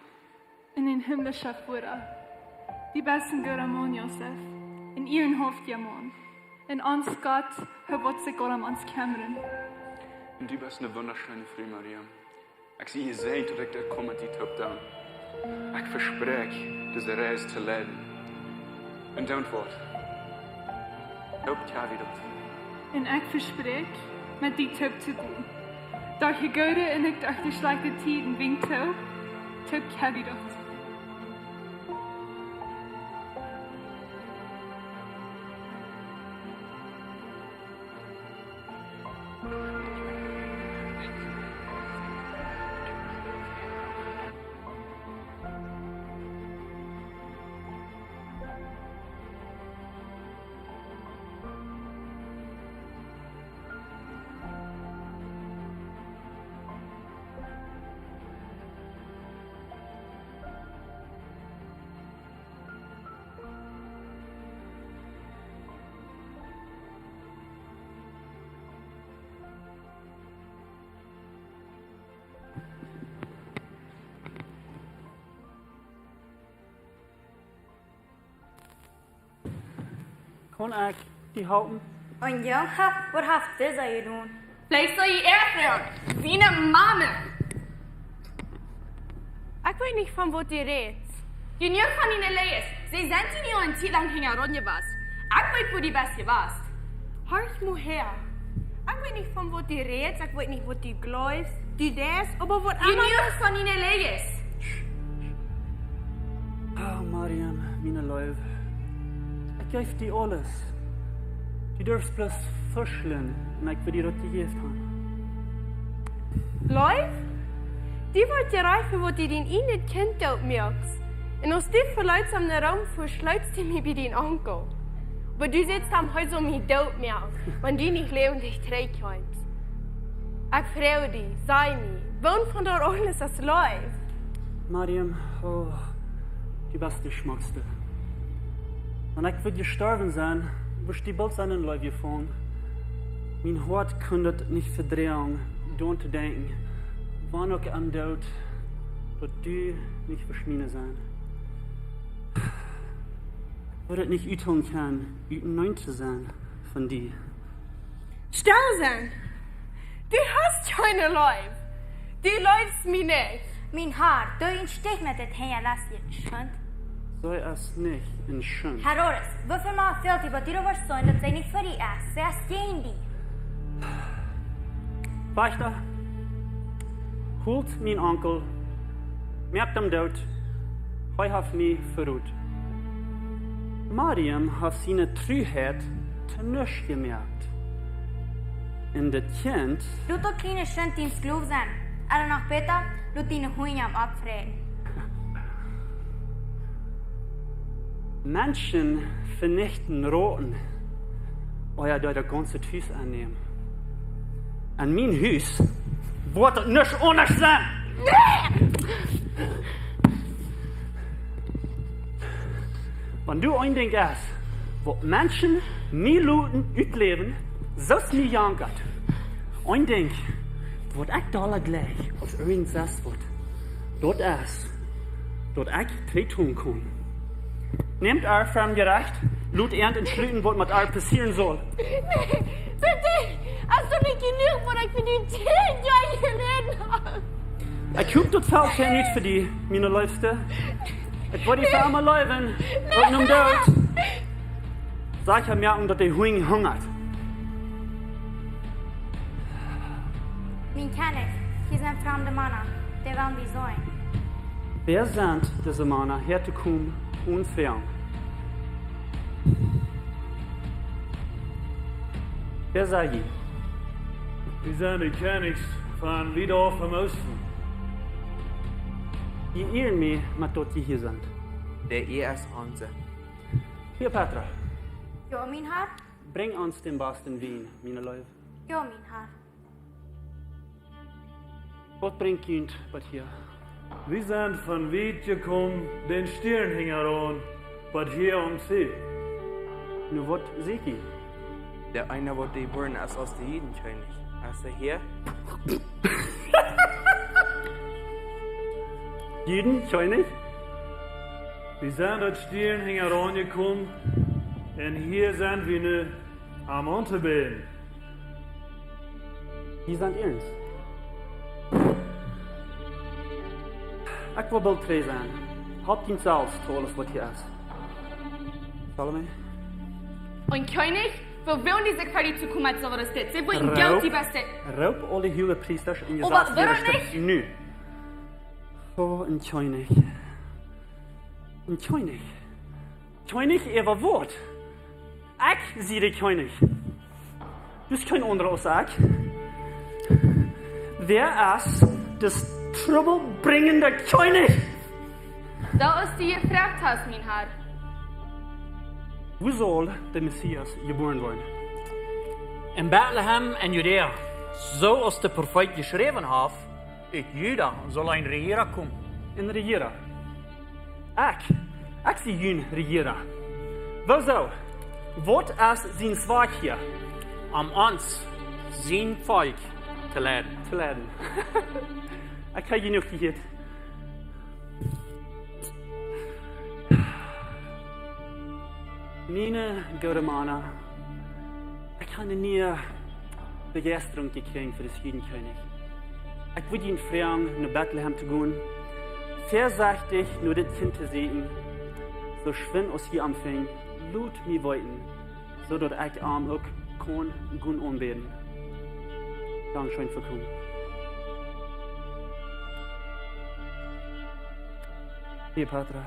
Un een himmlischa Voda. Du best een gooda Maun, Josef. Een ierenhauftja Maun. Un ons Gott, hee woat sikj aul om ons kjemmren. Un du best eene wundascheene Fru, Maria. Ekj sie jesäajent, daut ekj dit kaun met die toop doonen. Ekj vespräakj, dise Reis to leiden. Un doont waut? Toop kjrie wie daut. Un ekj vespräakj, met die toop to gonen. Derch de goode un uk derch de schlajchte Tieden, wan du wellst, toop kjrie wie daut. Kaun ekj die halpen? Un jo, ha, waut haft dise jedonen? Veleicht sull jie äa froagen, siene Mame. Ekj weet nich, von waut du rätst. Du nuscht von diene Läajes. See sent die nu eene Tiet lang hinjaraun jewast. Ekj weet, wua du best jewast. Horch mau häa. Ekj weet nich, von waut du rätst, ekj weet nich, waut du jleefst. Du deist, oba waut emma. Du nuscht von diene Läajes. Oh, Mariam, miene Leew. Leew die aules. Du derfst bloos fuschlen un ekj wudd die daut jejäft han. Leew? Du woascht jerajcht fa waut du dien ieejnet Kjint doot moakst. Un aus du velots am no Rom fuascht, leetst du mie bie dien Onkel. Oba du sätst am, hee saul mie doot moaken, wan du nich läwendich trigj kjeemst. Ekj froag die, saj mie, woont von daut aules es Leew? Mariam, oh, du best de schmockste. Wan ekj wudd jestorwen sennen, wudd die boolt sennen en Leew jefollen. Mien Hoat kunn daut nich vedroagen, doaraun to denkjen, wan uk aum Doot, daut du nich wurscht miene sennen. Ekj wudd daut nich uthoolen kjennen, utenaunda to sennen von die. Stell sennen! Du hast kjeene Leew! Du leefst mie nich! Mien Har, doo een Stich met dit hinjalassje Schund. Soo es nich een Schund. Herodes, woo väl mol fält die, waut du doa woascht sennen, daut see nich fa die es? See es jäajen die. Wajchta, hoolt mien Onkel, moakt am doot, hee haft mie veroden. Mariam haft siene Truheit to nuscht jemoakt. Un daut Kjint. Lot daut kjliene Schwind dien Sklow sennen. Ooda noch bäta, lot diene Hunja am oppfräten. Menschen venichten Roten, ea dee daut gaunze Hus aunnämen. En mien Hus woat daut nich aundasch sennen. Wan du een Dinkj hast, waut Menschen mie loten utläwen, soo aus mie jankat. Een Dinkj, waut ekj dolla jlikj aus irjent waut, daut es, daut ekj trigj toolen kaun. Nämt ar fa am Jerecht, lot an entschluten, waut met ar passieren saul. Nä, bitte, hast du nich jenuach, waut ekj fa die tieen Joa jeläden hab? Ekj hop, daut felt nich fa die, miene Leefste. Ekj woa die fa emma leewen, uk nom Doot. Saj am moaken, daut de Hunj hungat. Mien Kjennich, hia sent framde Mana, dee wellen die seenen. Wäa sent dise Mana, hia to komen, onen Froagen? Wäa sent jie? Wie sent de Kjennichs von wiet auf em Oosten. Jie ieren mie met daut jie hia sent. De Ea es onse. Kleopatra. Jo, mien Har. Brinj ons dän basten Wien, miene Leew. Jo, mien Har. Waut brinjt junt bat hia? Wie sent von wiet jekomen, dän Stieren hinjaraun, bat hia om See. Nu, waut sieekj jie? De eena, waut jebuaren es aus de Judenkjennich. Es hee hia? Judenkjennich? Wie sent dän Stieren hinjaraun jekomen, un hia sent wie nu, om aun to bäden. Jie sent iernst? Ekj well boolt trigj sennen. Halpt junt selfst to aules, waut hia es. Salome? Een Kjennich? Woo wellen dee sikj fa die to komen, soo aus dit? See wellen Geld, die baste. Roop aule Huagepriesta un Jesazliera nich nu. Oh, een Kjennich. Een Kjennich. Kjennich äwa waut? Ekj sie de Kjennich. Du best kjeen aundra aus ekj. Wäa es dis trubbelbrinjende Kjennich? Daut es de Jefroagtheit, mien Har. Wua saul de Messias jebuaren woaren? En Betlehem en Judäa, soo aus de Profeet jeschräwen haft, ut Juda saul een Rejiera komen. Een Rejiera? Ekj, ekj sie jun Rejiera. Wuarom? Waut es sien Zweck hia? Om ons, sien Volkj, to leiden. To leiden. Ekj hab jenuach jehieet. Miene goode Mana, ekj hab eene niee Bejeistrunk jekjräajen fa dän Judenkjennich. Ekj wudd junt froagen, no Betlehem to gonen, väasechtich no dit Kjint to sieekjen, soo schwind aus jie am finjen, lot mie weeten, soo daut ekj am uk kaun gonen aunbäden. Dankscheen fa komen. Hia, Petra,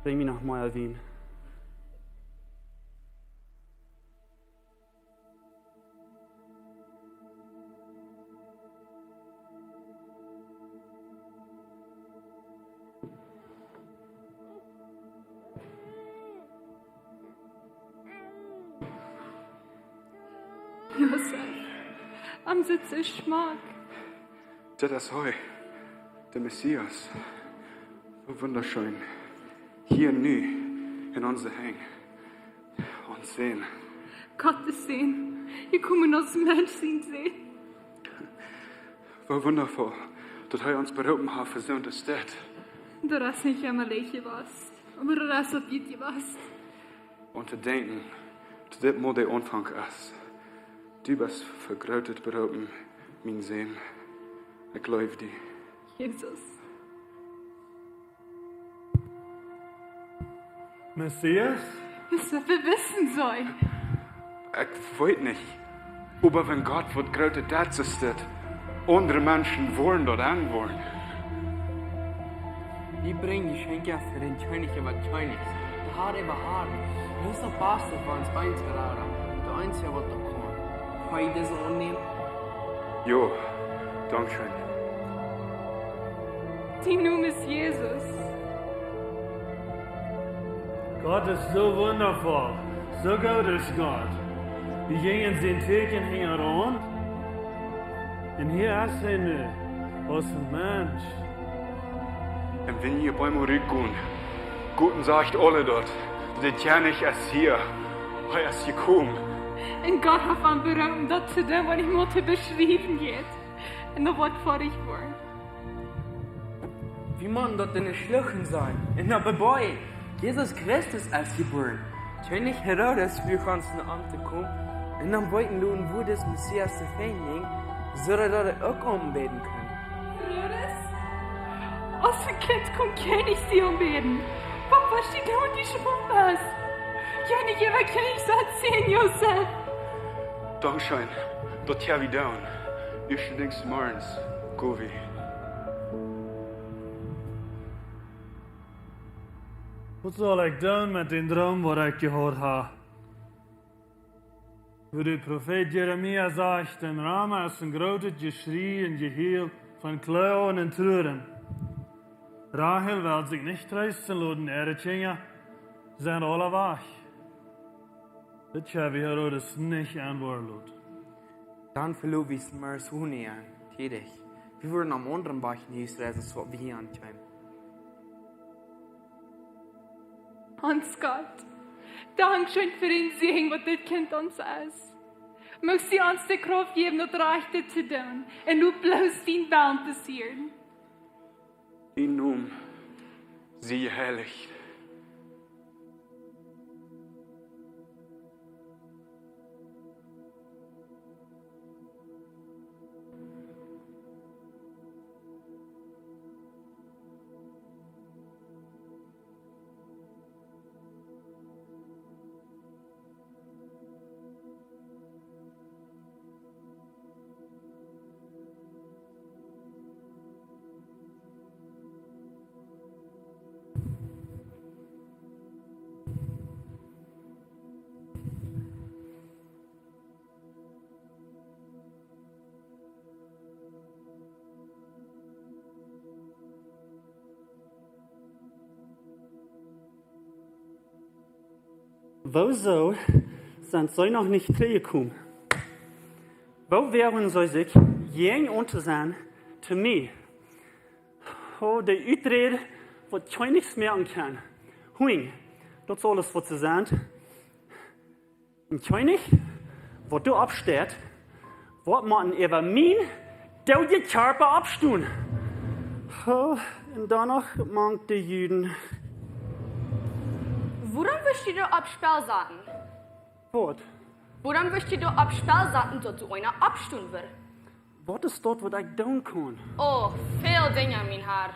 brinj mie noch mea Wien. Josef, am sitt soo schmock. Daut es hee, de Messias. Woo wundascheen. Hia nu, en onse Henj. Ons Sän. Gottes Sän. Hee kjeem aus Mensch, sien Sän. Woo wundafoll, daut hee ons beroopen haft fa soont aus dit. Daut es nich emma leicht jewast, oba daut es opp dit jewast. Un to denkjen, daut dit mau de Aunfank es. Du best fa Grootet beroopen, mien Sän. Ekj leew die. Jesus. Messias? Josef, woo wisten see? Ekj weet nich. Oba wan Gott waut Grootet deit, soo es daut, aundre Menschen woaren daut aunwoaren. Wie brinjen Jeschenkja fa dän Kjennich äwa Kjennichs, de Har äwa Haren. Daut es de Baste fa ons eent to raden, de eensja waut daut kaun. Kaun ekj dise aunnämen? Jo, dankscheen. Sien Nomen es Jesus. Gott es soo wundafoll, soo goot es Gott. Wie jinjen sien Tieekjen hinjaraun. Un hia es hee nu, aus een Mensch. Un wan jie bie mie rutgonen, Gott sajcht aule daut, de Kjennich es hia, hee es jekomen. Un Gott haft am beroopen daut to doonen, waut ekj mott beschriewen jeit. Un daut woat foadich woaren. Wie motten daut enne Schluchten seenen un daut beboajen. Jesus Christus es jebuaren. Kjennich Herodes fruach ons no am to komen un am weeten loten, wua dis Messias to finjen jinkj, soo daut hee uk aunbäden kunn. Herodes? Aus een Kjint kunn Kjennichs die aunbäden. Waut wia dit, daut du schwoa best? Kjennich äwa Kjennichs, soo aus Josef. Dankscheen, daut hab wie jedonen. Ieeschte Dinj zemorjes, go wie. Waut saul ekj doonen met dän Droom, waut ekj jehaut hab? Woo de Profeet Jeremia sajcht, en Rama es een grootet Jeschrie un Jehiel von Kloagen un Truren. Rachel well sikj nich treesten loten, äare Kjinja sent aula wajch. Dit hab wie Herodes nich enwoaren loten. Dan veloot wie Smyrna tiedich. Wie wudden aum aundren Wajch no Hus reisen, soo aus wie hia aunkjeemen. Ons Gott, dankscheen fa dän Säajen, waut dit Kjint ons es. Mucht du ons de Krauft jäwen, daut Rajchte to doonen un nu bloos dienen Wellen to seenen. Dien Nomen sie jeheilicht. Wuarom sent see noch nich trigjjekomen? Wuarom woagen see sikj, jäajen aun to sennen to mie? Oh, de Uträd, waut kjeena mea aun kaun. Hunj, daut es aules, waut see sent. Een Kjennich, waut doa oppsteit, woat motten äwa mienen doodjen Kjarpa oppstonen. Oh, un dan noch mank de Juden. Wuarom wurscht du doa opp Spell saten? Waut? Wuarom wurscht du doa opp Spell saten, daut du eena oppstonen wurscht? Waut es daut, waut ekj doonen kaun? Oh, väl Dinja, mien Har.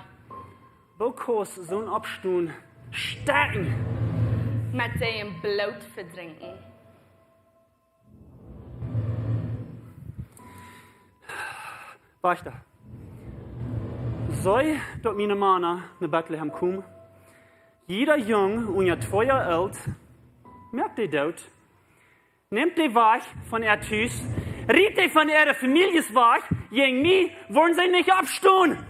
Woo kaust soon Oppstonen stäakjen? Met dien Bloot vedrinkjen. Wajchta. See daut miene Mana no Betlehem komen. Jieda Jung unja twee Joa oolt, moakt dee doot. Nemt dee wajch von äa Tus, riet dee von äare Famieljes wajch, jäajen mie woaren see nich oppstonen.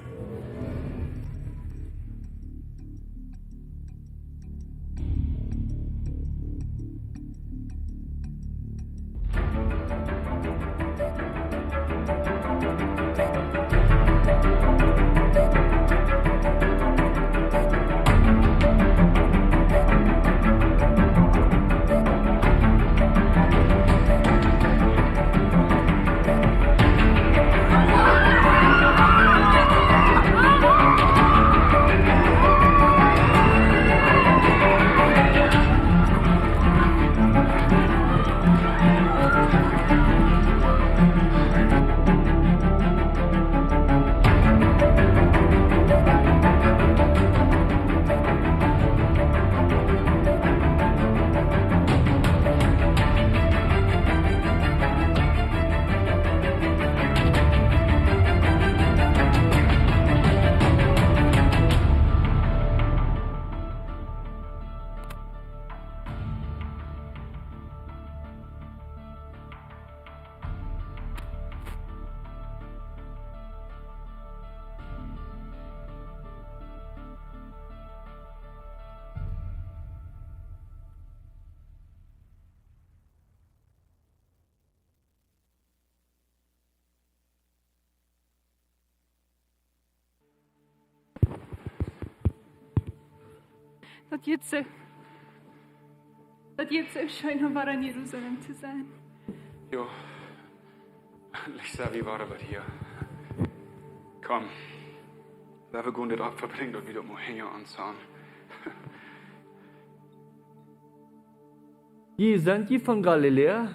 Daut jeit soo, daut jeit soo scheen, om wada en Jerusalem to sennen. Jo, endlich sent wie wada hia. Komm, lot ons dit Opfa brinjen, daut wie daut mol hinja ons han. Jie, sent jie von Galiläa?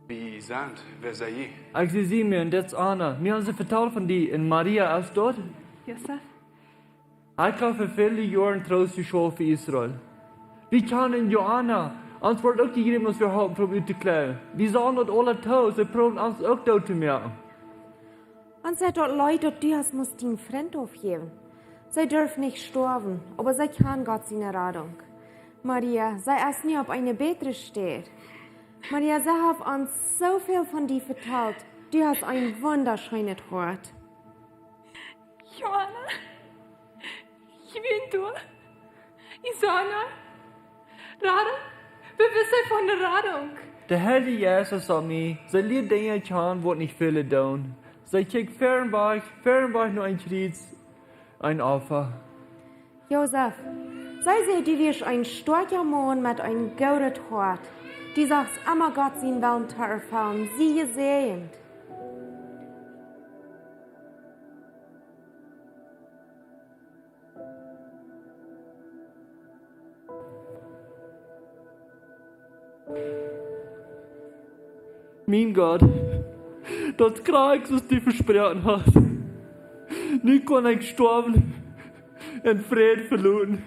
Wie sent, wäa sent jie? Ekj sie Simeon, daut es Anna. Mie haben see vetalt von die, un Maria es daut? Josef. Ekj hab fa väle Joaren Troost jeschauft fa Israel. Wie kjanen Johanna, ons wort uk jejräwen, aus wie halpen, om uttokjleien. Wie sagen daut aula too, see proowen ons uk doot to moaken. Ons deit daut leet, daut du hast musst dienen Frint aufjäwen. See darf nich stoawen, oba see kjant Gott siene Radunk. Maria, see es nu opp eene bätre Städ. Maria, see haft ons soo väl von die vetalt. Du hast een wundascheenet Hoat. Johanna, ekj sie doa. Isana, Rada, wie weeten von de Radunk. De Heilje Jeist es opp mie, see lieet Dinja kjanen, waut nich väle doonen. See kjikjt ver un wajch, ver un wajch no een Kjriez, een Opfa. Josef, see säd, du wieescht een stoakja Maun met een goodet Hoat. Du sachst emma Gott sienen Wellen to erfellen. Sie jesäajent. Mien Gott, daut krakjt soo aus du vesproaken hast. Nu kaun ekj stoawen un Fräd veloten.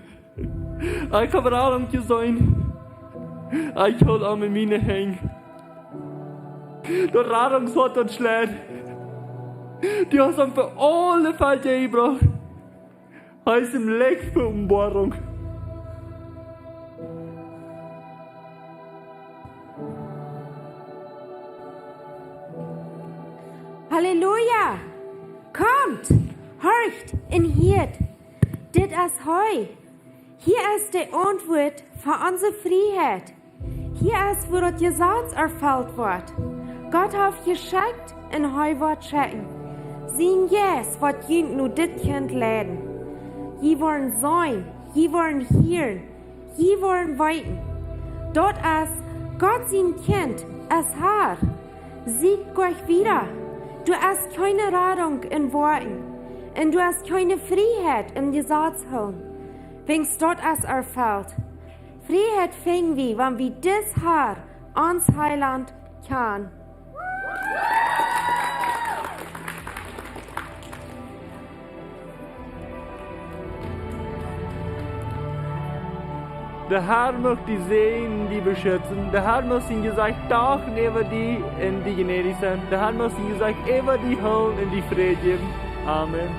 Ekj hab Radunk jeseenen. Ekj hool am en miene Henj. Daut Radunk haft daut schlajcht. Du hast am fa aule Welt jebrocht. Hee es em Licht Openboarunk. Halleluja! Komt, horcht un hieet. Dit es hee. Hia es de Auntwuat fa onse Frieheit. Hia es, wua daut Jesaz erfelt woat. Gott haft jeschekjt un hee woat schekjen. Sien Jeist woat junt no dit Kjint leiden. Jie woaren seenen, jie woaren hieren, jie woaren weeten. Daut es, Gott sien Kjint es hia. Siet goanich wieda. Du hast kjeene Radunk em Woakjen. Un du hast kjeene Frieheit em Jesaz hoolen. Wiels daut es erfelt. Frieheit finj wie, wan wie dis Har, ons Heilaunt, kjanen. De Har mucht die säajnen, die beschitzen. De Har mucht sien Jesecht doagen äwa die un die jnädich sennen. De Har mucht sien Jesecht äwa die hoolen un die Fräd jäwen. Amen.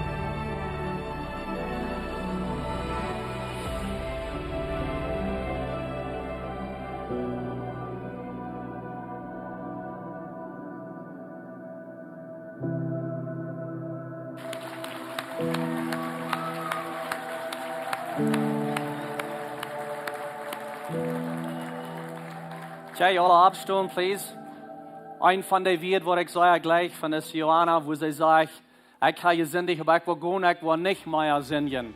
Okay, aula oppstonen, please. Een von de Wieed, waut ekj sea jleich, von es Johanna, wua see sajcht: "Ekj hab jesindicht, oba ekj woa gonen, ekj woa nich mea sindjen."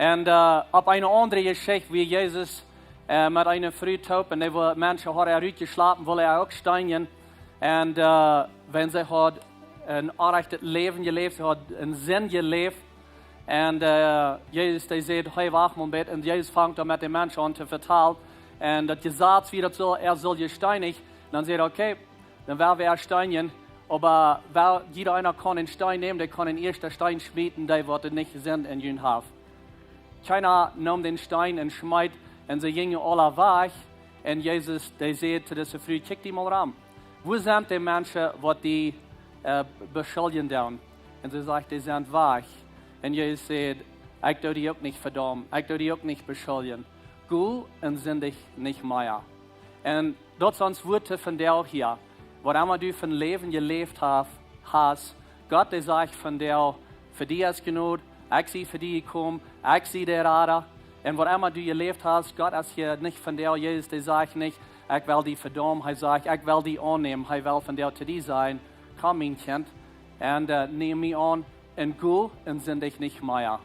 Un, äh, opp eene aundre Jeschicht, wua Jesus, äh, met eene Fru toop, un dee wia, Menschen hauden äa rutjeschloten, wullen äa uk steenjen. Un, äh, wiels see haud een onrajchtet Läwen jeläft, see haud en Sind jeläft. Un, äh, Jesus, dee säd: "Hey, wacht mol een bät." Un Jesus fangt dan met de Menschen aun to vetalen. Un daut Jesaz, woo daut saul, äa saul jesteenicht. Dan säd hee: "Okay, dan woa wie äa steenjen, oba woa jieda eena kaun een Steen nämen, dee kaun dän ieeschten Steen schmieten, dee waut nich Sind en junt haft." Kjeena neem dän Steen un schmeet, un see jinjen aula wajch. Un Jesus, dee säd to dise Fru: "Kjikj die mol rom. Wua sent de Menschen, waut die, äh, beschuldjen doonen?" Un see sajcht: "Dee sent wajch." Un Jesus säd: "Ekj doo die uk nich vedaumen, ekj doo die uk nich beschuldjen. Go un sindicht nich mea." Un daut es ons Wuat fa vondoag hia. Waut emma du fa een Läwen jeläft hast, hast, Gott, dee sajcht vondoag: "Fa die es Jnod, ekj sie fa die jekomen, ekj sie de Rada." Un waut emma du jeläft hast, Gott es hia nich vondoag, Jesus, dee sajcht nich: "Ekj well die vedaumen." Hee sajcht: "Ekj well die aunnämen." Hee well vondoag to die sajen: "Komm, mien Kjint, un, äh, nemm mie aun, un go un sindicht nich mea."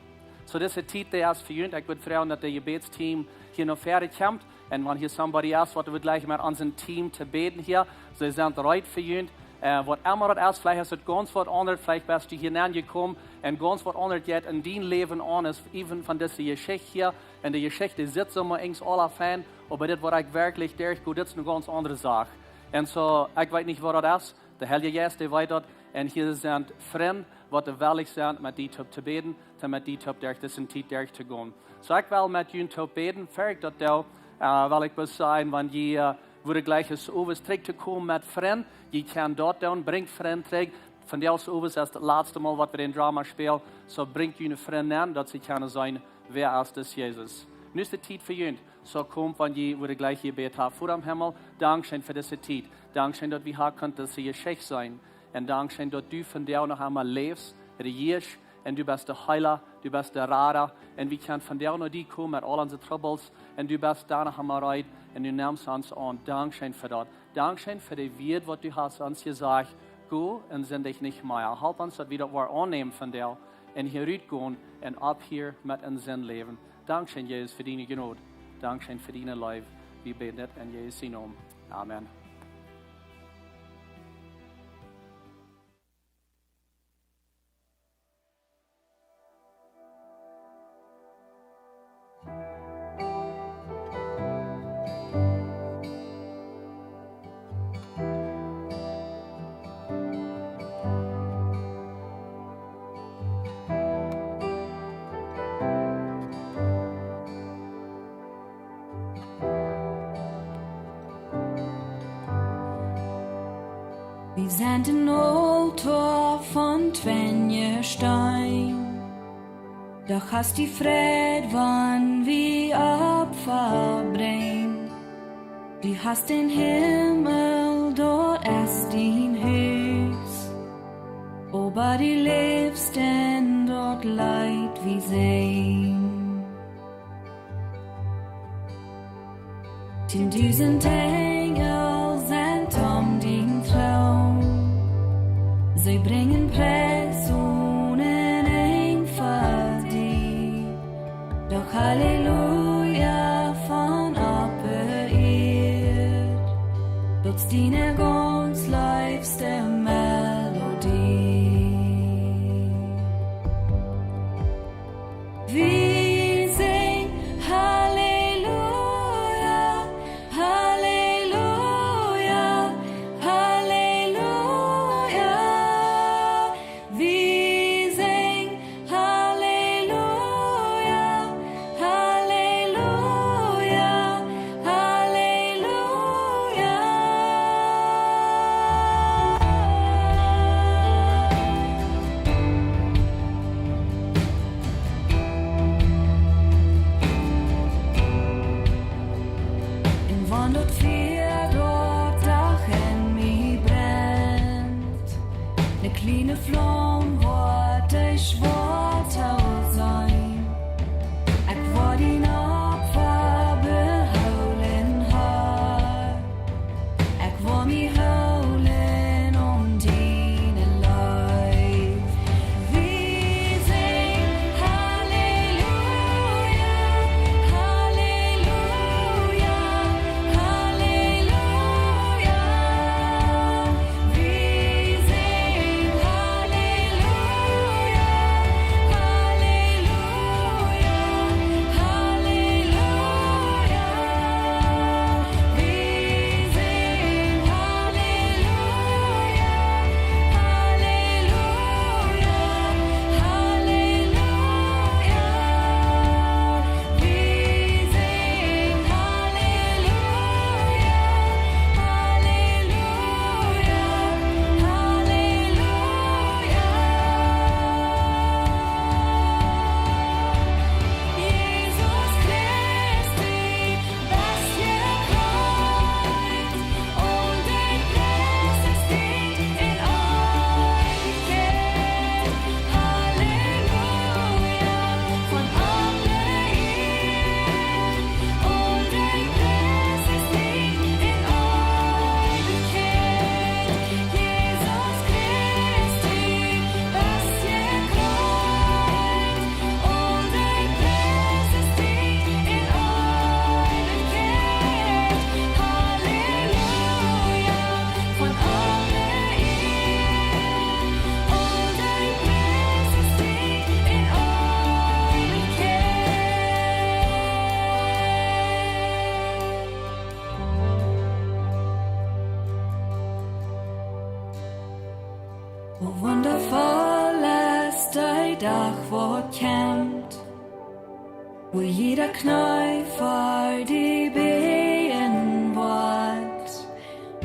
So, dise Tiet, dee es fa junt. Ekj wudd froagen, daut daut Jebädsteam hia no väaren kjemt. Un wan hia somebody es, waut wudd jleichen met ons Team to bäden hia, see sent reed fa junt. Äh, waut emma daut es, veleicht es et gaunz waut aundret, veleicht best du hia aunjekomen un gaunz waut aundret jeit en dien Läwen aun, es even von dise Jeschicht hia. Un de Jeschicht, dee sitt soo mau eent aula fein, oba dit, waut ekj werkjlich derchgo, dit es eene gaunz aundre Sach. Un soo, ekj weet nich, waut daut es. De Heilje Jeist, dee weet daut. Un hia sent Frind, waut wellich sent, met die toop to bäden, un met die toop derch dise Tiet derchtogonen. So, ekj well met junt toop bäden, ver ekj daut doo, äh, well ekj bloos sajen, wan jie, äh, wudden jleichen soo owes trigj to komen met Frind, jie kjennen daut doonen, brinjt Frind trigj. Vondoag soo owes es daut latste Mol, waut wie daut Drama spälen. So, brinjt june Frind aun, daut see kjennen seenen, wäa es dis Jesus. Nu es de Tiet fa junt. So, komt, wan jie wudden jleichen jebät haben. Voda em Himmel, dankscheen fa dise Tiet. Dankscheen, daut wie hia kunnen dise Jeschicht seenen. Un dankscheen, daut du vondoag noch emol läfst, rejieescht. Un du best de Heela, du best de Rada. Un wie kjennen vondoag no die komen met aul onse Trubbels. Un du best doa noch emol reed. Un du nemst ons aun. Dankscheen fa daut. Dankscheen fa de Wieed, waut du hast ons jesajcht. Go un sindich nich mea. Help ons, daut wie daut woaren aunnämen vondoag. Un hia rutgonen un opp hia met een Senn läwen. Dankscheen, Jesus, fa diene Jnod. Dankscheen fa diene Leew. Wie bäden dit en Jesus sienen Nomen. Amen. Wie sent een Altoa von twinje Steen, doch hast die Fräd, wan wie Opfa brinjen. Du hast dän Himmel, daut es dien Hus, oba du läfst en daut Leet, wie sinjen. Tieen dusent Enjel sent om dien Troon. See brinjen Pries onen Enj fa die. Doch Halleluja von oppe Ieed, daut es diene gaunz leefste Melodie. Wie sinjen Halleluja, Halleluja, Halleluja. Wie sinjen Halleluja, Halleluja, Halleluja. Un wan daut Fia doa doch en mie brennt, ne kjliene Flaum woat dee schwoa to sennen. Ekj woa dien Opfa behoolen, Herr. Ekj woa mie hoolen aun diene Leew. Wie sinjen Halleluja, Halleluja, Halleluja. Wie sinjen Halleluja. Dach woat kjemt, wua jieda Kjnee ver die bäjen woat.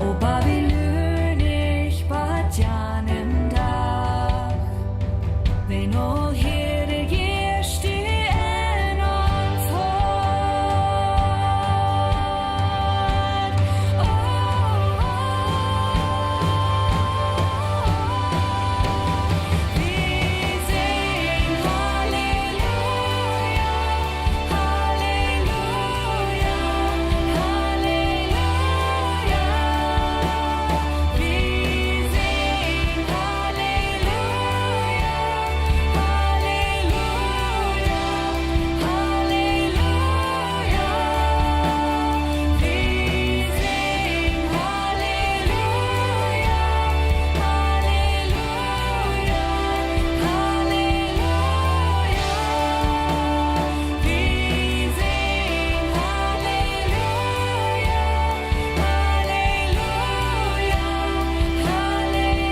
O Babilon, ekj bat jan em Dach, wan aul hia de Jeist en ons Hoat. Oh, oh, oh, oh. Wie sinjen Halleluja, Halleluja, Halleluja. Wie sinjen Halleluja, Halleluja, Halleluja. Wie sinjen Halleluja, Halleluja, Halleluja. Wie sinjen Halleluja, Halleluja, Halleluja.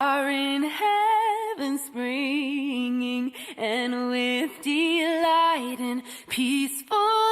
Are in heaven springing, and with delight and peaceful